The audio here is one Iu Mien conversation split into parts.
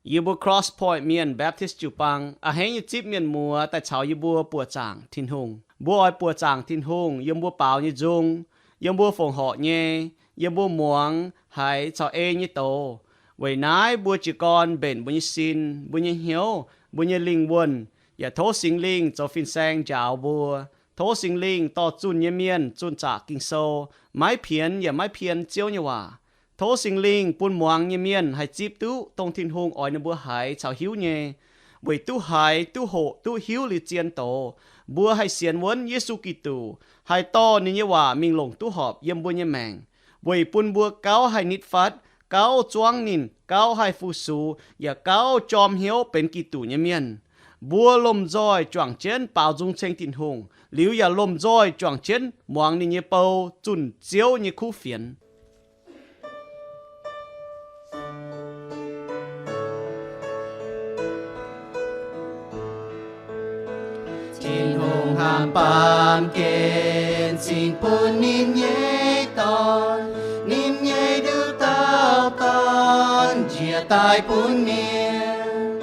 Yie mbuo Cross Point Mienh Baptist jiu-baang a'hneiv nyei zipv mienh muoz daaih caux yie mbuo buoqc zaangc Tin-Hungh. Mbuo oix buoqc zaangc Tin-Hungh yiem mbuo baaux nyei nzung, yiem mbuo fongc horc nyei, yiem mbuo muangx haiz caux ei nyei doz. Weic naaiv mbuo jiez gorn mbenc mbuo nyei sin, mbuo nyei hnyouv, mbuo nyei lingh wuonh, yaac tov Singx Lingh zoux fin-saeng njaaux mbuo. Tov Singx Lingh dorh zunh nyei mienh zunh zaqc Ging-Sou, maiv pienx yaac maiv pien Ziouv nyei waac. Tov Singx Lingh bun muangx nyei mienh haih zipv duqv dongh Tin-Hungh oix ninh mbuo haiz caux hiuv nyei. Weic duqv haiz, duqv hoqc, duqv hiuv liuz zien doz, mbuo haih sienx wuonv Yesu Giduc, haih dorh ninh nyei waac mingh longc duqv horpc yiem mbuo nyei maengc, weic bun mbuo gauh haih nitv fatv, gauh zuangv ninh, gauh haih fu-sux, yaac gauh jorm hnyouv benx Giduc nyei mienh. Mbuo lomh nzoih juangc jienv baaux nzung ceng Tin-Hungh, liuz yaac lomh nzoih juangc jienv muangx ninh nyei bou zunh Ziouv nyei kuv fienx. Tin-Hungh hnamv baamh gen cingx bun ninh nyei Dorn, ninh nyei nduqc dauh Dorn njiec daaih bun mienh.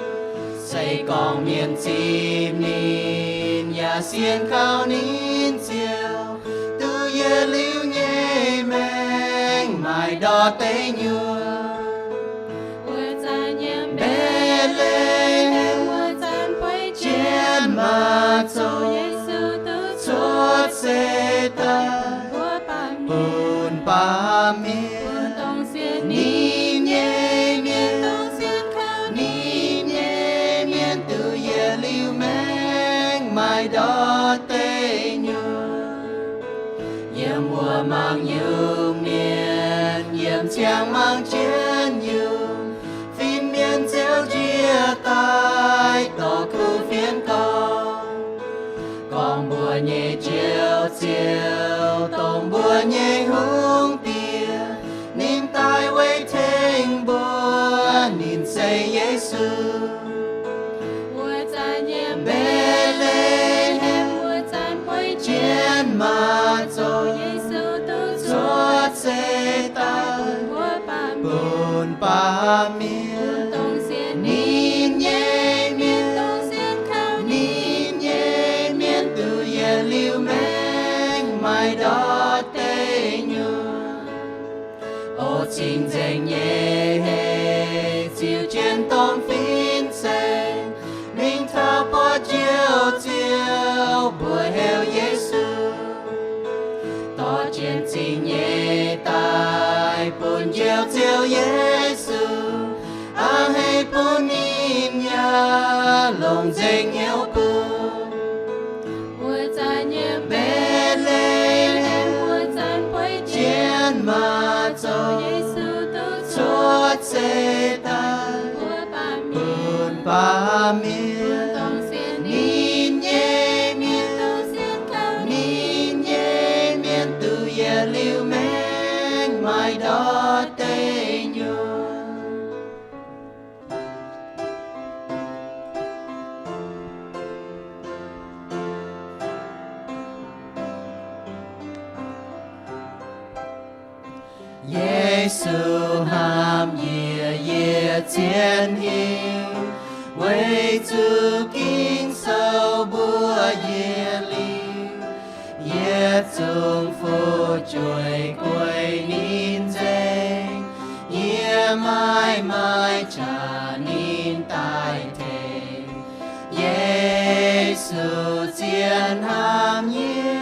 Se gorngv mienh zipv ninh yaac sienx kaux ninh Ziouv, duqv yietc liuz nyei maengc maaih ndortv deic nyuoqc. Wuov zanc yiem Mbetc^le^hem, wuov zanc bueix jienv maaz-zoh, Yesu duqv cuotv seix daaih bun baamh mienh. Ninh nyei mienh, ninh nyei mienh duqv yietc liuz maengc maaih ndortv deic nyuoqc. Yiem wuov mangc nyungc mienh, yiem ziangh mangc jienv nyungc fin-mienh Ziouv njiec daaih dorh kuv fienx gorngv, gorngv mbuo nyei Njoux Ziouv, dongh mbuo nyei Hungh Diex, ninh daaih weic tengx mbuo, ninh se Yesu. Wuov zanc yiem Mbetc^le^hem, wuov zanc bueix jienv maaz-zoh, Yesu duqv cuotv seix daaih bun baamh mienh. Ninh nyei mienh, ninh nyei mienh duqv yietc liuz maengc maaih ndortv deic nyuoqc. O cing-nzengc nyei hec, ziux jienv domh fin-saeng, mingh taux buoz-njoux Ziouv, mbuox heuc Yesu. Dorh jienv zingh nyei daaih bun Njoux Ziouv Yesu, a'hneiv bun ninh yaac longc nzengc hnyouv bun. Wuov zanc yiem Mbetc^le^hem, wuov zanc bueix jienv maaz-zoh, Yesu duqv cuotv seix daaih bun baamh mienh. Ninh nyei mienh, ninh nyei mienh duqv yietc liuz maengc maaih ndortv deic nyuoqc. Yesu hnamv yie, yie zien hiuv, weic zuqc Ging-Sou mbuox yie liuz, yietc zungv fu'jueiv guei ninh nzengc. Yie maiv maaih qaqv ninh daaih tengx. Yesu zien hnamv yie.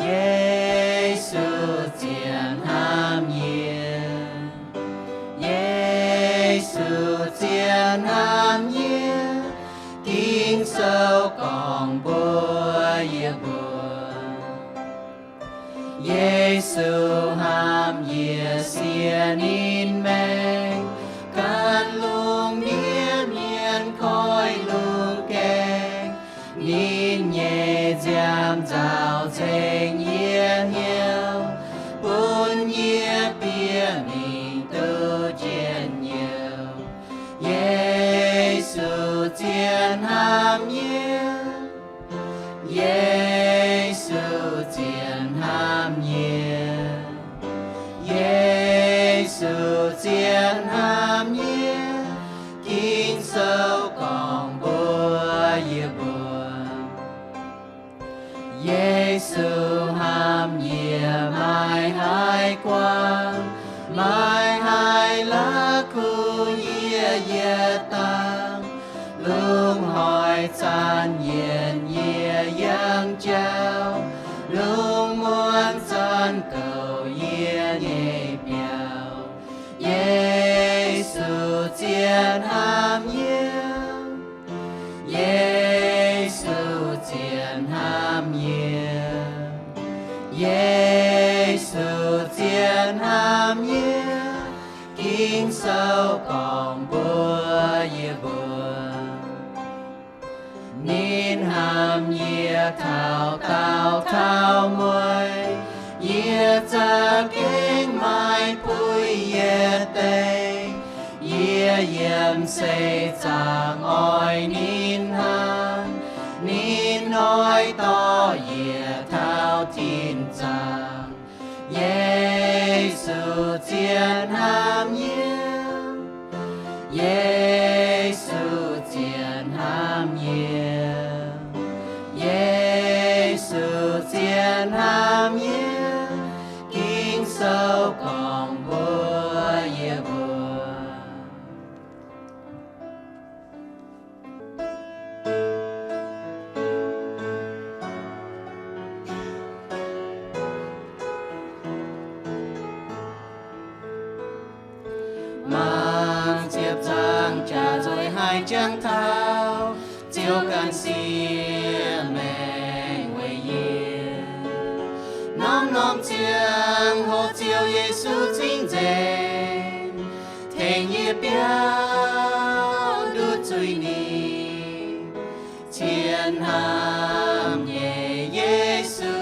Yesu zien hnamv yie. Yesu zien hnamv yie. Ging-Sou gorngv mbuox yie mbuo, Yesu hnamv yie, siec ninh maengc, gan lungh ndiev mienh koiv lungh gaengh. Ninh nyei nziaamv nzauh ceng yie hnyouv, bun yie bieqc mingh duqv njien-youh. Yesu zien hnamv yie. Yesu zien hnamv yie. Yesu zien hnamv yie. Ging-Sou gorngv mbuox yie mbuo, Yesu hnamv yie maiv haih guangc, maiv haih la'kuqv yie yietc dangh. Lungh hnoi zanc yienc yie yangh jauv, lungh muonz zanc goux yie nyei biauv. Yesu zien hnamv yie. Yesu zien hnamv yie. Yesu zien hnamv yie. Ging-Sou gorngv mbuox yie mbuo, ninh hnamv yie taux daauh taux mueiz. Yie za'gengh maiv puix yietc deix. Yie yiem seix zaangc oix ninh hnamv, ninh oix dorh yie taux tin zaangc. Yesu zien hnamv yie. Yesu zien hnamv yie. Yesu zien hnamv yie. Ging-Sou gorngv mbuox yie mbuo, mangc ziepc nzaangc jaax nzueic haic jangx taux, Ziouv ganh siev maengc weic yie. Norm-norm ziangh hoc Ziouv Yesu cingv nzengc, tengx yie biauv nduov zuiz-nipc. Zien hnamv nyei Yesu,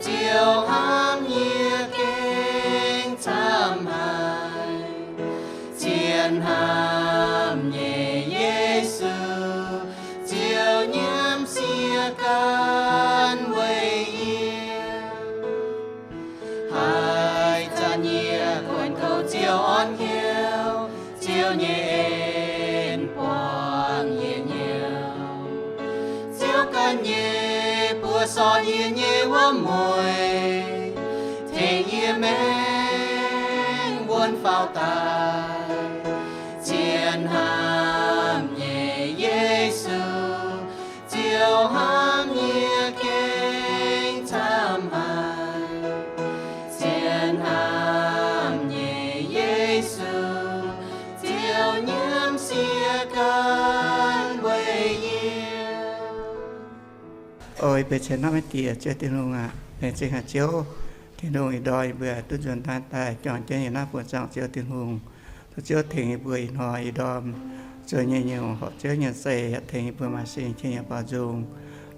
Ziouv hnamv yie gengh camv haic. Zien hnamv nyei Yesu, Ziouv nyiemc siev ganh weic yie. Haaix zanc yie kuonx kouv Ziouv orn hnyouv, Ziouv nyei en buangh yie hnyouv. Ziouv ganh nyei buoz sortv yie nyei wuom-mueic, tengx yie maengc wuonv faaux daaih. Zien hnamv nyei Yesu, Ziouv hnamv yie gengh camv haic. Zien hnamv nyei Yesu, Ziouv nyiemc siev ganh weic yie. O yie mbuo cien hnamv nyei Diex, Ziouv Tin-Hungh aac, laengz zingh haic Ziouv Tin-Hungh ih ndorm yie mbuo duqv nzuonx daaih juangc jienv yiem naaiv buoz-zaangc Ziouv Tin-Hungh. Tov Ziouv tengx yie mbuo ih hnoi ih ndorm zueiz nyei nyungc, horpc Ziouv nyei zeih, yaac tengx yie mbuo maaih sin qiex nyei baaux nzung.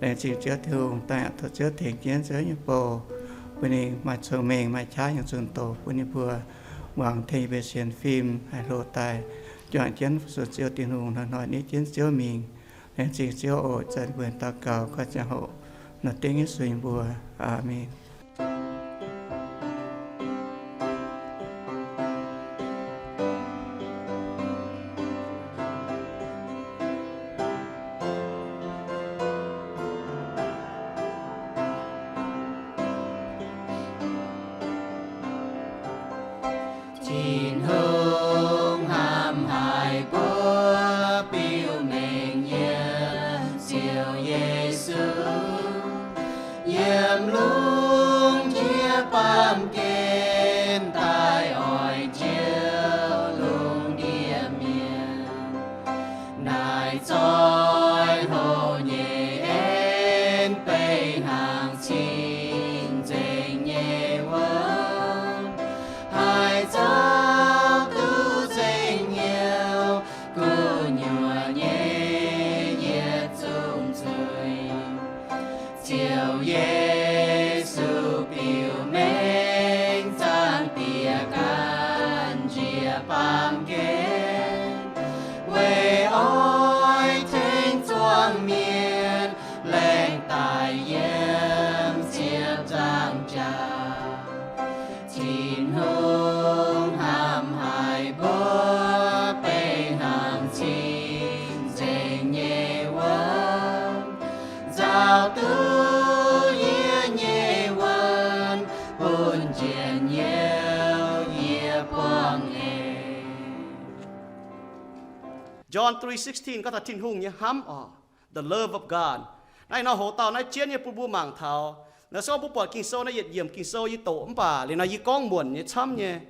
Laengz zingh Ziouv Tin-Hungh daaih, tov Ziouv tengx jienv Ziouv nyei bou, bun ninh maaih cong-mengh, maaih qaqv nyei zunh doz bun yie mbuo muangx, tengx yie mbuo sienx fim haih hlo daaih juangc jienv fu-sux Ziouv Tin-Hungh, hnoi-hnoi nitv jienv Ziouv mingh. Laengz zingh Ziouv oc. Ih zanc mbuo daux gaux koi ziangh hoc nor dengv Yesu nyei mbuox. Aamen. Tin-Hungh hnamv haic mbuo biux mengh yiem Ziouv Yesu, yiem lungh ndiev baamh gen daaih oix Ziouv lungh ndiev mienh. Naaiv zoih hoc nyei en beiv hnaangx cing nzengc nyei wuom, haih zauv duqv nzengc hnyouv gu'nyuoz nyei yietc zungv zuiz. Ziouv Yesu John three sixteen gorngv taux Tin-Hungh nyei hnamv oc, the love of God. Naaiv nor hoc dauh naaiv jienv nyei bun mbuo mangc taux. Naaiv se gorngv mbuo buatc Ging-Sou naaiv yietc yiemc Ging-Sou yie doqc, mv baac liuz nor yie gorngv muonc nyei camv nyei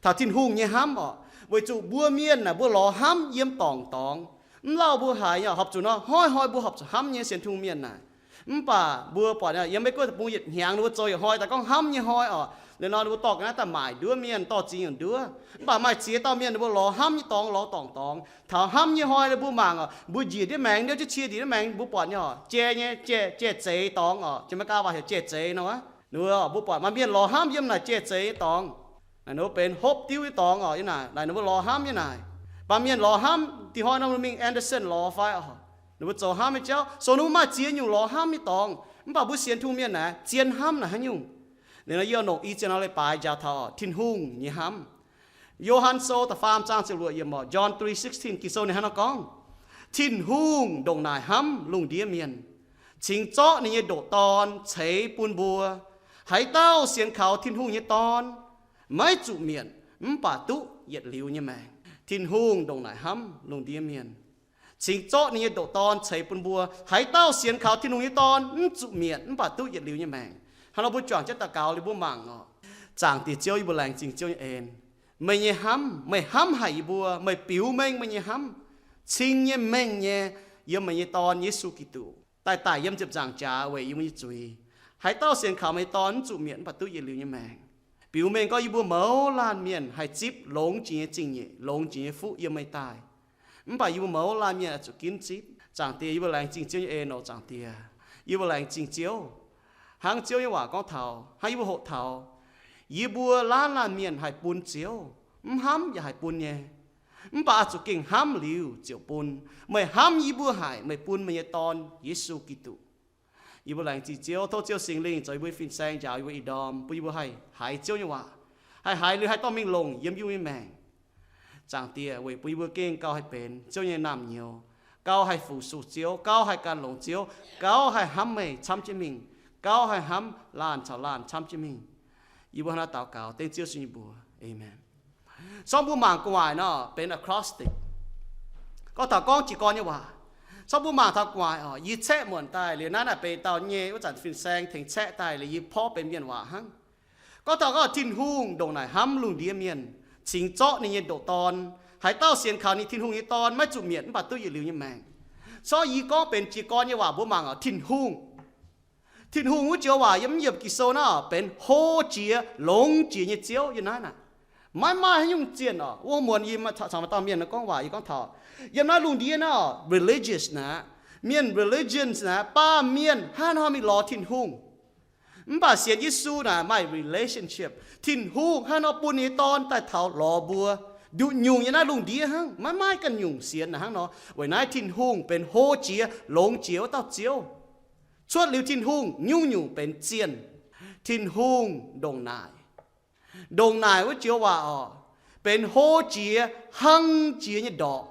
taux Tin-Hungh nyei hnamv oc. Weic zuqc mbuo mienh naaic mbuo lorz hnamv yiem dorngc dorngx. Mv lauh mbuo haiz horpc zuqc nor hnoi-hnoi mbuo horpc zuqc hnamv nyei sienx Tin-Hungh mienh naaic. Mv baac mbuo buatc yiem Meiv Guoqv deic-bung yietc hnyangx ninh mbuo zoux yietc hnoi daaih gorngv hnamv nyei hnoi oc. Liuz nor ninh mbuo dorh ga'naaiv daaih maaic nduov mienh, dorh ziex nyungc nduov. Mv baac maaih ziex dauh mienh ninh mbuo lorz hnamv nyei dorngx lorz dorngc dorngx. Taux hnamv nyei hnoi ninh mbuo mangc oc, mbuo njiec ndiev maengx, ndiev jienv cie njiec ndiev maengx, mbuo buatc nyei oc, jai nyei, jai, jai zeix dorngx oc. Jiex Meiv Gaa waac heuc jai zeix nor. Ninh mbuo, mbuo buatc maaih mienh lorz hnamv yiem naaic jai zeix nyei dorngx. Naaic ninh mbuo benx hopv diuv nyei dorngx oc, yiem naaic, naaic ninh mbuo lorz hnamv yiem naaic. Baamh mienh lorz hnamv, da'nyeic hnoi nor mingh Anderson lorz fai oc. Ninh mbuo zoux hnamv nyei jauv, so ninh mbuo maaih ziex nyungc lorz hnamv nyei dorngx. Mv baac mbuo sienx Tin-Hungh mienh naaic zien hnamv naaic haaix nyungc? Liuz nor yie oix longc i ziex norm leiz-baaix njaaux taux oc, Tin-Hungh nyei hnamv. Yo^han Sou da'faam zaang ziepc luoqc yiemc oc, John three sixteen, Ging-Sou ninh hnangv nor gorngv, Tin-Hungh ndongc naaic hnamv lungh ndiev mienh, cingx zorqv ninh nyei ndoqc Dorn ceix bun mbuo. Haaix dauh sienx kaux Tin-Hungh nyei Dorn, maiv zuqc mietc, mv baac duqv yietc liuz nyei maengc. Tin-Hungh ndongc naaic hnamv lungh ndiev mienh, cingx zorqv ninh nyei ndoqc Dorn ceix bun mbuo. Haaix dauh sienx kaux Tin-Hungh nyei Dorn mv zuqc mietc, mv baac duqv yietc liuz nyei maengc. Hnangv nor mbuo juangc jienv daux gaux liuz mbuo mangc oc. Zaangc Diex Ziouv, yie mbuo laengz zingh Ziouv nyei en. Meih nyei hnamv, meih hnamv haic yie mbuo, meih biux mengh meih nyei hnamv, cing nyei mengh nyei, yiem meih nyei Dorn, Yesu Giduc, daaih daic yiem ziepc nzaangc jaax weic yie mbuo nyei zuiz. Haaix dauh sienx kaux meih nyei Dorn mv zuqc mietc, mv baac duqv yietc liuz nyei maengc. Biux mengh gorngv yie mbuo mouz laanh mienh haih zipv longx jiex nyei zingh nyeic, longx jiex nyei fuqv yiem meih daaih. Mv baac yie mbuo mouz laanh mienh oix zuqc ginv zipv. Zaangc Diex, yie mbuo laengz zingh Ziouv nyei en oc. Zaangc Diex, yie mbuo laengz zingh Ziouv. Hnangv Ziouv nyei waac gorngv taux, hnangv yie mbuo hoqc taux, yie mbuo laanh laanh mienh haih bun Ziouv, mv hnamv yaac haih bun nyei. Mv baac oix zuqc gengh hnamv liuz ziouc bun. Meih hnamv yie mbuo haic, meih bun meih nyei Dorn, Yesu Giduc. Yie mbuo laengz zingh Ziouv, tov Ziouv Singx Lingh zoux yie mbuo fin-saeng, njaaux yie mbuo ih ndorm, bun yie mbuo haih haiz Ziouv nyei waac, haih haiz liuz haih dorh mingh longc yiem yie mbuo nyei maengc. Zaangc Diex, weic bun yie mbuo gengh gauh haih benx Ziouv nyei naamh nyouz, gauh haih fu-sux Ziouv, gauh haih gan longx Ziouv, gauh haih hnamv meih camv jienv mingh, gauh haih hnamv laanh caux laanh camv jienv mingh. Yie mbuo hnangv naaiv daux gaux dengv Ziouv Yesu nyei mbuox. Aamen. Sorng mbuo mangc gu'nguaaic nor benx acrostic. Gorngv taux gorngv jiez gorn nyei waac. Sorng mbuo mangc taux gu'nguaaic oc. Yie caeqv muonc daaih liuz naaiv naaic benx dauh nyei wuov zanc fin-saeng tengx caeqv daaih liuz yie porv benx mienh waac hnangv. Gorngv taux gorngv Tin-Hungh ndongc naaic hnamv lungh ndiev mienh, cingx zorqv ninh nyei ndoqc Dorn. Haaix dauh sienx kaux ninh, Tin-Hungh nyei Dorn, maiv zuqc mietc mv baac duqv yietc liuz nyei maengc. Sorng yie gorngv benx jiez gorn nyei waac mbuo mangc oc, Tin-Hungh. Tin-Hungh wuov joux waac yiem mv yiemc Ging-Sou naaiv benx hlo jiex, longx jiex nyei Ziouv yiem naaiv naaic. Maiv maaih haaix nyungc zienh oc. Wuov muonz yie caux maaih dauh mienh gorngv waac, yie gorngv taux yiem naaiv lungh ndiev naaiv oc, religious naaic, mienh religions naaic, baamh mienh hnangv haaix nor mingh lorz Tin-Hungh. Mv baac sienx Yesu naaic maaih relationship. Tin-Hungh hnangv nor bun ninh nyei Dorn daaih taux lorz mbuo. Nduqc nyungc yiem naaiv lungh ndiev hnangv, maiv maaih ganh nyungc sienx naaic hnangv nor. Weic naaiv Tin-Hungh benx hlo jiex, longx jiex wuov dauh Ziouv. Cuotv liuz Tin-Hungh, nyungc-nyungc benx zienh. Tin-Hungh ndongc naaic. Ndongc naaic wuov joux waac oc, benx hlo jiex, hnangv jiex nyei ndorqc.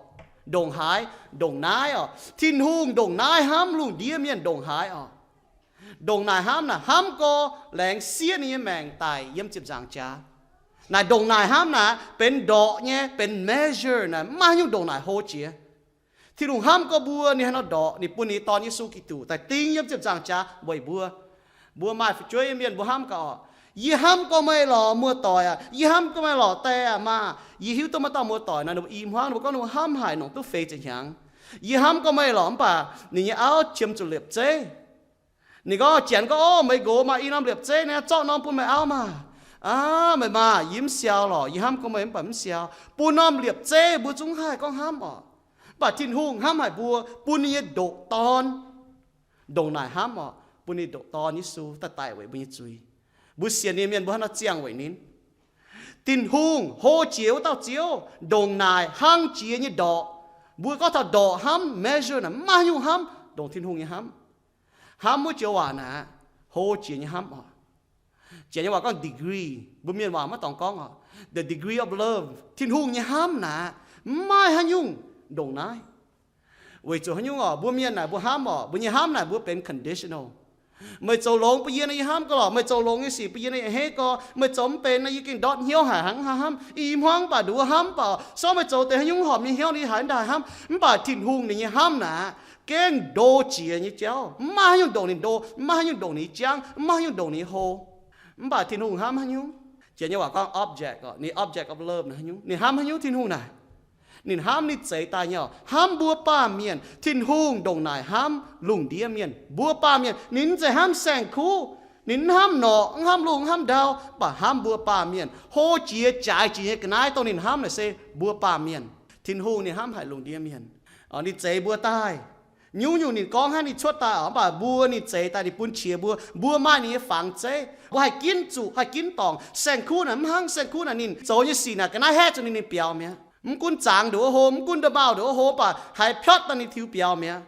Ndongc haaix? Ndongc naaiv oc. Tin-Hungh ndongc naaiv hnamv lungh ndiev mienh ndongc haaix oc. Ndongc naaic hnamv naaic, hnamv gorx laengz siev ninh nyei maengc daic yiem ziepc nzaangc jaax. Naaic ndongc naaic hnamv naaic benx ndorqc nyei, benx measure naaic, maiv maaih haaix nyungc ndongc naaic hlo jiex. Tin-Hungh hnamv gorx mbuo, ninh hnangv nor ndorqc, ninh bun ninh nyei Dorn Yesu Giduc daaih ding yiem ziepc nzaangc jaax weic mbuo. Mbuo maaih fu'jueiv nyei mienh mbuo hnamv gaax oc, yie hnamv gorx meih lorqc muoz-doic aac, yie hnamv gorx meih lorqc die aac maah. Yie hiuv duqv maaih dauh muoz-doic naaic, ninh mbuo i hmuangv ninh mbuo gorngv ninh mbuo hnamv haic, nongc duqv feix ziepc hnyangx. Yie hnamv gorx meih lorqc, mv baac ninh nyei auv qiemx zuqc liepc zeiv. Ninh gorngv, Janx gorngv, Ov, meih nqox maah, i norm liepc zeiv naaiv, zorqv norm bun meih auv maah. Aav, meih maah, yie mv siau lorqc, yie hnamv gorx meih mv baac mv siau. Bun norm liepc zeiv mbuo zungv haih gorngv hnamv oc. Mv baac Tin-Hungh hnamv haic mbuo, bun ninh nyei ndoqc Dorn. Ndongc naaic hnamv oc, bun ninh ndoqc Dorn Yesu daaih daic weic mbuo nyei zuiz. Mbuo sienx ninh mienh mbuo hnangv nor ziangh weic ninh. Tin-Hungh hlo jiex wuov dauh Ziouv, ndongc naaic hnangv jiex nyei ndorqc. Mbuo gorngv taux ndorqc hnamv, measure naaic, maiv maaih haaix nyungc hnamv ndongc Tin-Hungh nyei hnamv. Hnamv wuov joux waac naaic, hlo jiex nyei hnamv oc. Janx nyei waac gorngv degree, mbuo mienh waac maiv dorngx gorngv oc. The degree of love, Tin-Hungh nyei hnamv naaic, maiv maaih haaix nyungc ndongc naaiv. Weic zuqc haaix nyungc oc, mbuo mienh naaic mbuo hnamv oc, mbuo nyei hnamv naaic mbuo benx conditional. Meih zoux longx bun yie nor, yie hnamv gauh lorqc. Meih zoux longx nyei sic bun yie nor, yie a'hneiv gau. Meih zoux mv benx nor, yie gengh ndortv hnyouv haic, hnangv haaix hnamv. Ih hmuangv mv baac nduov hnamv, mv baac sorng meih zoux deix haaix nyungc horpc nyei hnyouv, yie haiz ndaih hnamv. Mv baac Tin-Hungh ninh nyei hnamv naaic, gengh ndo jiex nyei jauv. Mv maaih haaix nyungc ndongc ninh ndo, mv maaih haaix nyungc ndongc ninh nyei jangv, mv maaih haaix nyungc ndongc ninh nyei hlo. Mv baac Tin-Hungh hnamv haaix nyungc? Janx nyei waac gorngv object, ninh object of love naaic haaix nyungc? Ninh hnamv haaix nyungc, Tin-Hungh naaic? Ninh hnamv ninh zeix daaih nyei oc, hnamv mbuo baamh mienh. Tin-Hungh ndongc naaic hnamv lungh ndiev mienh, mbuo baamh mienh. Ninh mv zeiz hnamv saeng-kuv, ninh mv hnamv norqc, mv hnamv lungh, mv hnamv ndau, mv baac hnamv mbuo baamh mienh. Hlo jiex jaaix jiex nyei ga'naaiv dongh ninh hnamv naaic se mbuo baamh mienh. Tin-Hungh ninh hnamv haic lungh ndiev mienh. Ninh zeix mbuo daaih. Nyungc-nyungc ninh gorngv hnangv ninh cuotv daaih oc, mv baac mbuo ninh zeix daaih, ninh bun qiex mbuo. Mbuo maaih ninh nyei fangx zeiv, mbuo haih ginv zuqc, haih ginv dorngc. Saeng-kuv naaic mv hnangv. Saeng-kuv naaic ninh zoux nyei sic naaic ga'naaiv haeqv zuqc ninh, ninh biaux mi'aqv. Mv gunv zangx nduqc wuov hlo, mv gunv nda'maauh nduqc wuov hlo, mv baac haiz piotv daaih ninh tiux biaux mi'aqv.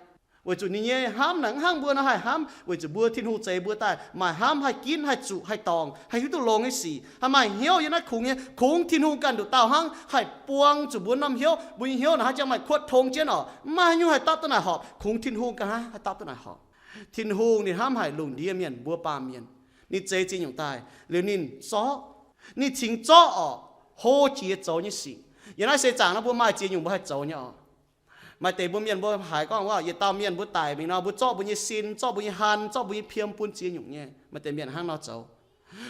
Weic zuqc ninh nyei hnamv naaic mv hnangv mbuo nor haih hnamv, weic zuqc mbuo Tin-Hungh zeix mbuo daaih maaih hnamv haih ginv, haih zuqc, haih dorngc, haih hiuv duqv longx nyei sic, haih maaih hnyouv yiem naaiv kungx nyei. Kungx Tin-Hungh ganh nduqc dauh hnangv haih buang zuqc mbuo norm hnyouv. Mbuo nyei hnyouv naaic haaix jangx maaih kuotv tong jienv oc, mv maaih haaix nyungc haih dapv duqv naaic horpc. Kungx Tin-Hungh ganh hnangv haih dapv duqv naaic horpc. Tin-Hungh ninh hnamv haic lungh ndiev mienh, mbuo baamh mienh. Ninh zeix ziex nyungc daaih liuz ninh zorqv, ninh cingx zorqv oc, hlo jiex zoux nyei sic. Yiem naaiv seix zaangc nor mbuo maaih ziex nyungc mbuo haih zoux nyei oc. Maaih deix mbuo mienh mbuo haiz gorngv wuov, yietc dauh mienh mbuo daic mingh nor, mbuo zorqv mbuo nyei sin, zorqv mbuo nyei hlan, zorqv mbuo nyei piem bun ziex nyungc nyei. Maaih deix mienh hnangv nor zoux.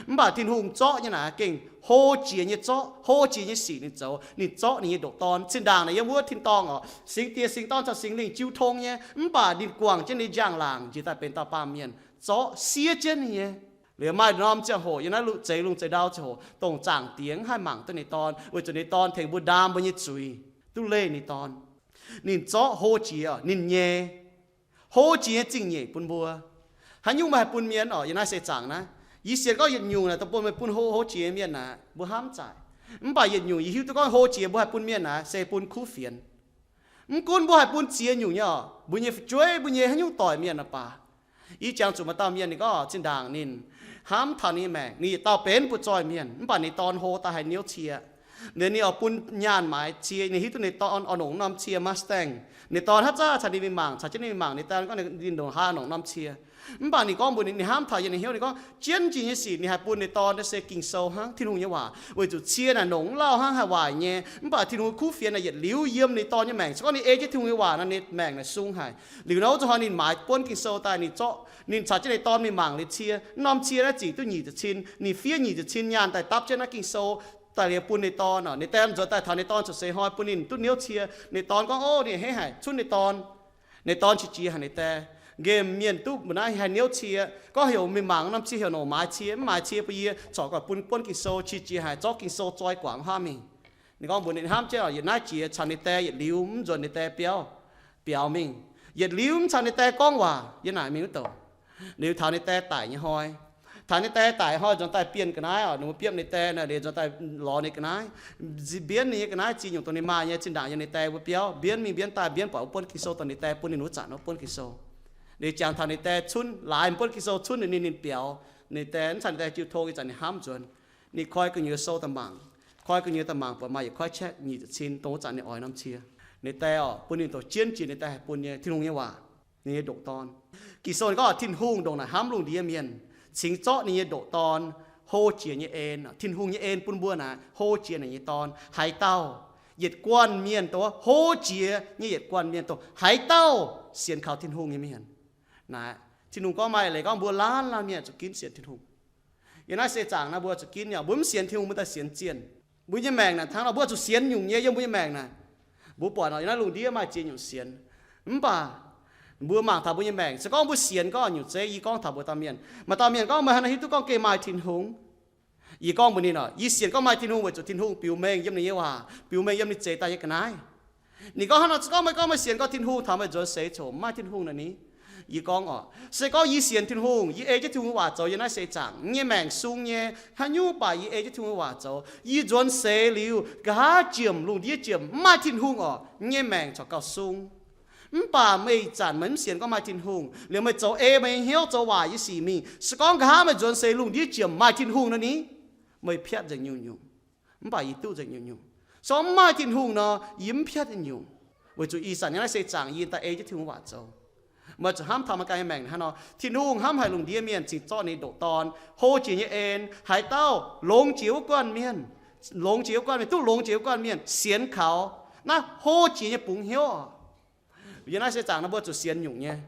Mv baac Tin-Hungh zorqv nyei naaic gengh hlo jiex nyei, zorqv hlo jiex nyei sic ninh zoux. Ninh zorqv ninh nyei ndoqc Dorn. Zinh ndaangc naaic yiem wuov tin-dorngh oc, Singx Diex, Singx Dorn caux Singx Lingh jiu tong nyei, mv baac ninh guangc jienv ninh njang-laangc njiec daaih benx dauh baamh mienh, zorqv siev jienv ninh nyei. Liuz maaih norm ziangh hoc yiem naaiv zeix lungh zeix ndau ziangh hoc, dongh Zaangc Diex mv haih mangc duqv ninh Dorn, weic zuqc ninh Dorn tengx mbuo ndaam mbuo nyei zuiz, duqv leih ninh Dorn. Ninh zorqv hlo jiex ninh nyei, hlo jiex nyei zingh nyeic bun mbuo. Haaix nyungc meih haih bun mienh oc, yiem naaiv seix zaangc naaiv? Yie sienx gorngv yietc nyungc naaic dongh bun meih bun hlo, hlo jiex mienh naaic mbuo hnamv zaaic. Mv baac yietc nyungc yie hiuv duqv gorngv hlo jiex mbuo haih bun mienh naaic se bun kuv fienx. Mv gunv mbuo haih bun ziex nyungc nyei oc, mbuo nyei fu'jueiv, mbuo nyei haaix nyungc doic mienh oc baac. Yie jangx zuqc maaih dauh mienh ninh gorngv zinh ndaangc ninh hnamv taux ninh nyei maengc, ninh yietc dauh benx butv-zoih mienh, mv baac ninh dorn hlo daaih haih niouv cie. Liuz ninh oix bun nyaanh maaiz cie, ninh hiuv duqv ninh dorn oix nongc norm cie Mustang. Ninh dorn haaix zanc caux ninh mingh mangc, caux jienv ninh mingh mangc, ninh dorn gorngv ninh ndongc haaix nongc norm cie. Mv baac ninh gorngv mbuox ninh, ninh hnamv taux yiem ninh hnyouv, ninh gorngv jienv jiex nyei sic ninh haih bun ninh dorn naaiv se Ging-Sou hnangv, Tin-Hungh nyei waac, weic zuqc cie naaic nongc mv lauh hnangv, haih waaic nyei. Mv baac Tin-Hungh kuv fienx naaic yietc liuz yiem ninh dorn nyei maengc. Se gorngv ninh ei jienv Tin-Hungh nyei waac nor, ninh maengc naaic sung haic. Liuz nor wuov zuqc hnoi ninh maaiz buonv Ging-Sou daaih, ninh zorqv, ninh caux jienv ninh dorn mingh mangc liuz cie, norm cie naaiv zic duqv nyic ziepc cin, ninh fiev nyic ziepc cin nyaanh daaih dapv jienv naaiv Ging-Sou daaih liuz bun ninh dorn oc. Ninh dorn nzuonx daaih taux ninh dorn cuotv seix hnoi bun ninh duqv niouv cie. Ninh dorn gorngv, ov, ninh a'hneiv haic, cunv ninh dorn. Ninh dorn qiex jiez haic ninh dae. Nqemh mienh duqv mbuo naaiv haih niouv cie, gorngv heuc mingh mangc norm cie, heuc nongc maaiz cie, mv maaiz cie bun yie, corc gauh bun buonv Ging-Sou, qiex jiez haic, zorqv Ging-Sou zoi guangc wuov haav mingh. Ninh gorngv mbuox ninh hnamv jienv oc, yietc naaiv jiex caux ninh dae yietc liuz, mv nzuonx ninh dae biauv, biaux mingh. Yietc liuz mv caux ninh dae gorngv waac, yiem naaic mingh wuov douc. Liuz taux ninh dae daic nyei hnoi, taux ninh dae daic hnoi nzuonx daaih bienh ga'naaiv oc, ninh mbuo biopv ninh dae naaic, liuz nzuonx daaih lorz ninh ga'naaiv, mbienv ninh nyei ga'naaiv ziex nyungc dongh ninh maaih nyei zinh ndaangc yiem ninh dae mbuo biauv, mbienv mingh mbienv daaih, mbienv buatc wuov buonv Ging-Sou dongh ninh dae bun ninh wuov zanc wuov buonv Ging-Sou. Liuz jangx taux ninh dae cunv laaix buonv Ging-Sou cunv ninh, ninh biaux. Ninh dae mv caux ninh dae jiu tong, ih zanc ninh hnamv nzuonx. Ninh koi gu'nyuoz sou daaih mangc, koi gu'nyuoz daaih mangc buatc maaih yietc koiv check nyic ziepc cin dongh wuov zanc ninh oix norm cie. Ninh dae oc, bun ninh douc jienv jiex ninh dae haih bun nyei Tin-Hungh nyei waac, ninh nyei ndoqc dorn. Ging-Sou ninh gorngv Tin-Hungh ndongc naaic hnamv lungh ndiev mienh, cingx zorqv ninh nyei ndoqc dorn, hlo jiex nyei en. Tin-Hungh nyei en bun mbuo naaic hlo jiex ninh nyei dorn. Haaix dauh, yietc guanh mienh dongh hlo jiex nyei, yietc guanh mienh dongh haaix dauh sienx kaux Tin-Hungh nyei mienh. Naaic, Tin-Hungh gorngv maaih leiz gorngv mbuo laanh laanh mienh zuqc ginv sienx Tin-Hungh. Yiem naaiv seix zaangc naaiv mbuo zuqc ginv nyei, mbuo mv sienx Tin-Hungh mbuo daaih sienx zienh. Mbuo nyei maengc naaic hnangv nor, mbuo zuqc sienx nyungc nyei yiem mbuo nyei maengc naaic. Mbuo buatc nor, yiem naaiv lungh ndiev maaih ziex nyungc sienx. Mv baac mbuo mangc taux mbuo nyei maengc, se gorngv mbuo sienx gorngv nyungc zeiv, yie gorngv taux mbuo dauh mienh. Maaih dauh mienh gorngv, meih haaix nor hiuv duqv gorngv gengh maaih Tin-Hungh? Yie gorngv mbuox ninh oc, yie sienx gorngv maaih Tin-Hungh weic zuqc Tin-Hungh biux mengh yiem ninh nyei waac, biux mengh yiem ninh zeix daaih nyei ga'naaiv. Ninh gorngv, hnangv nor se gorngv meih gorngv meih sienx gorngv Tin-Hungh taux meih nzuonx seix coc mv maaih Tin-Hungh naaic ni? Yie gorngv oc, se gorngv yie sienx Tin-Hungh, yie ei jienv Tin-Hungh nyei waac zoux yiem naaiv seix zaangc, yie nyei maengc sung nyei. Haaix nyungc baac yie ei jienv Tin-Hungh nyei waac zoux, yie nzuonx seix liuz, nqa'haav jiem lungh ndiev jiem mv maaih Tin-Hungh oc, yie nyei maengc corc gauh sung. Mv baac meih ih zanc meih mv sienx gorngv maaih Tin-Hungh, liuz meih zoux ei meih nyei hnyouv zoux waaic nyei sic mingh. Se gorngv nqa'haav meih nzuonx seix lungh ndiev jiem maaih Tin-Hungh naaic ni, meih piatv nzengc nyungc-nyungc. Mv baac yie duqv nzengc nyungc-nyungc. Se gorngv mv maaih Tin-Hungh nor, yie mv piatv nyungc-nyungc. Weic zuqc ih zanc nyei naaiv seix zaangc yie daaih ei jienv Tin-Hungh waac zoux. Meih zuqc hnamv taux meih ganh nyei maengc hnangv nor. Tin-Hungh hnamv haic lungh ndiev mienh cingx zorqv ninh ndoqc Dorn, hlo jiex nyei en, haaix dauh longx jiex wuov guanh mienh, longx jiex wuov guanh mienh, duqv longx jiex wuov guanh mienh sienx kaux naaiv hlo jiex nyei bungx hnyouv. Yiem naaiv se zaangc nor mbuo zuqc sienx nyungc nyei.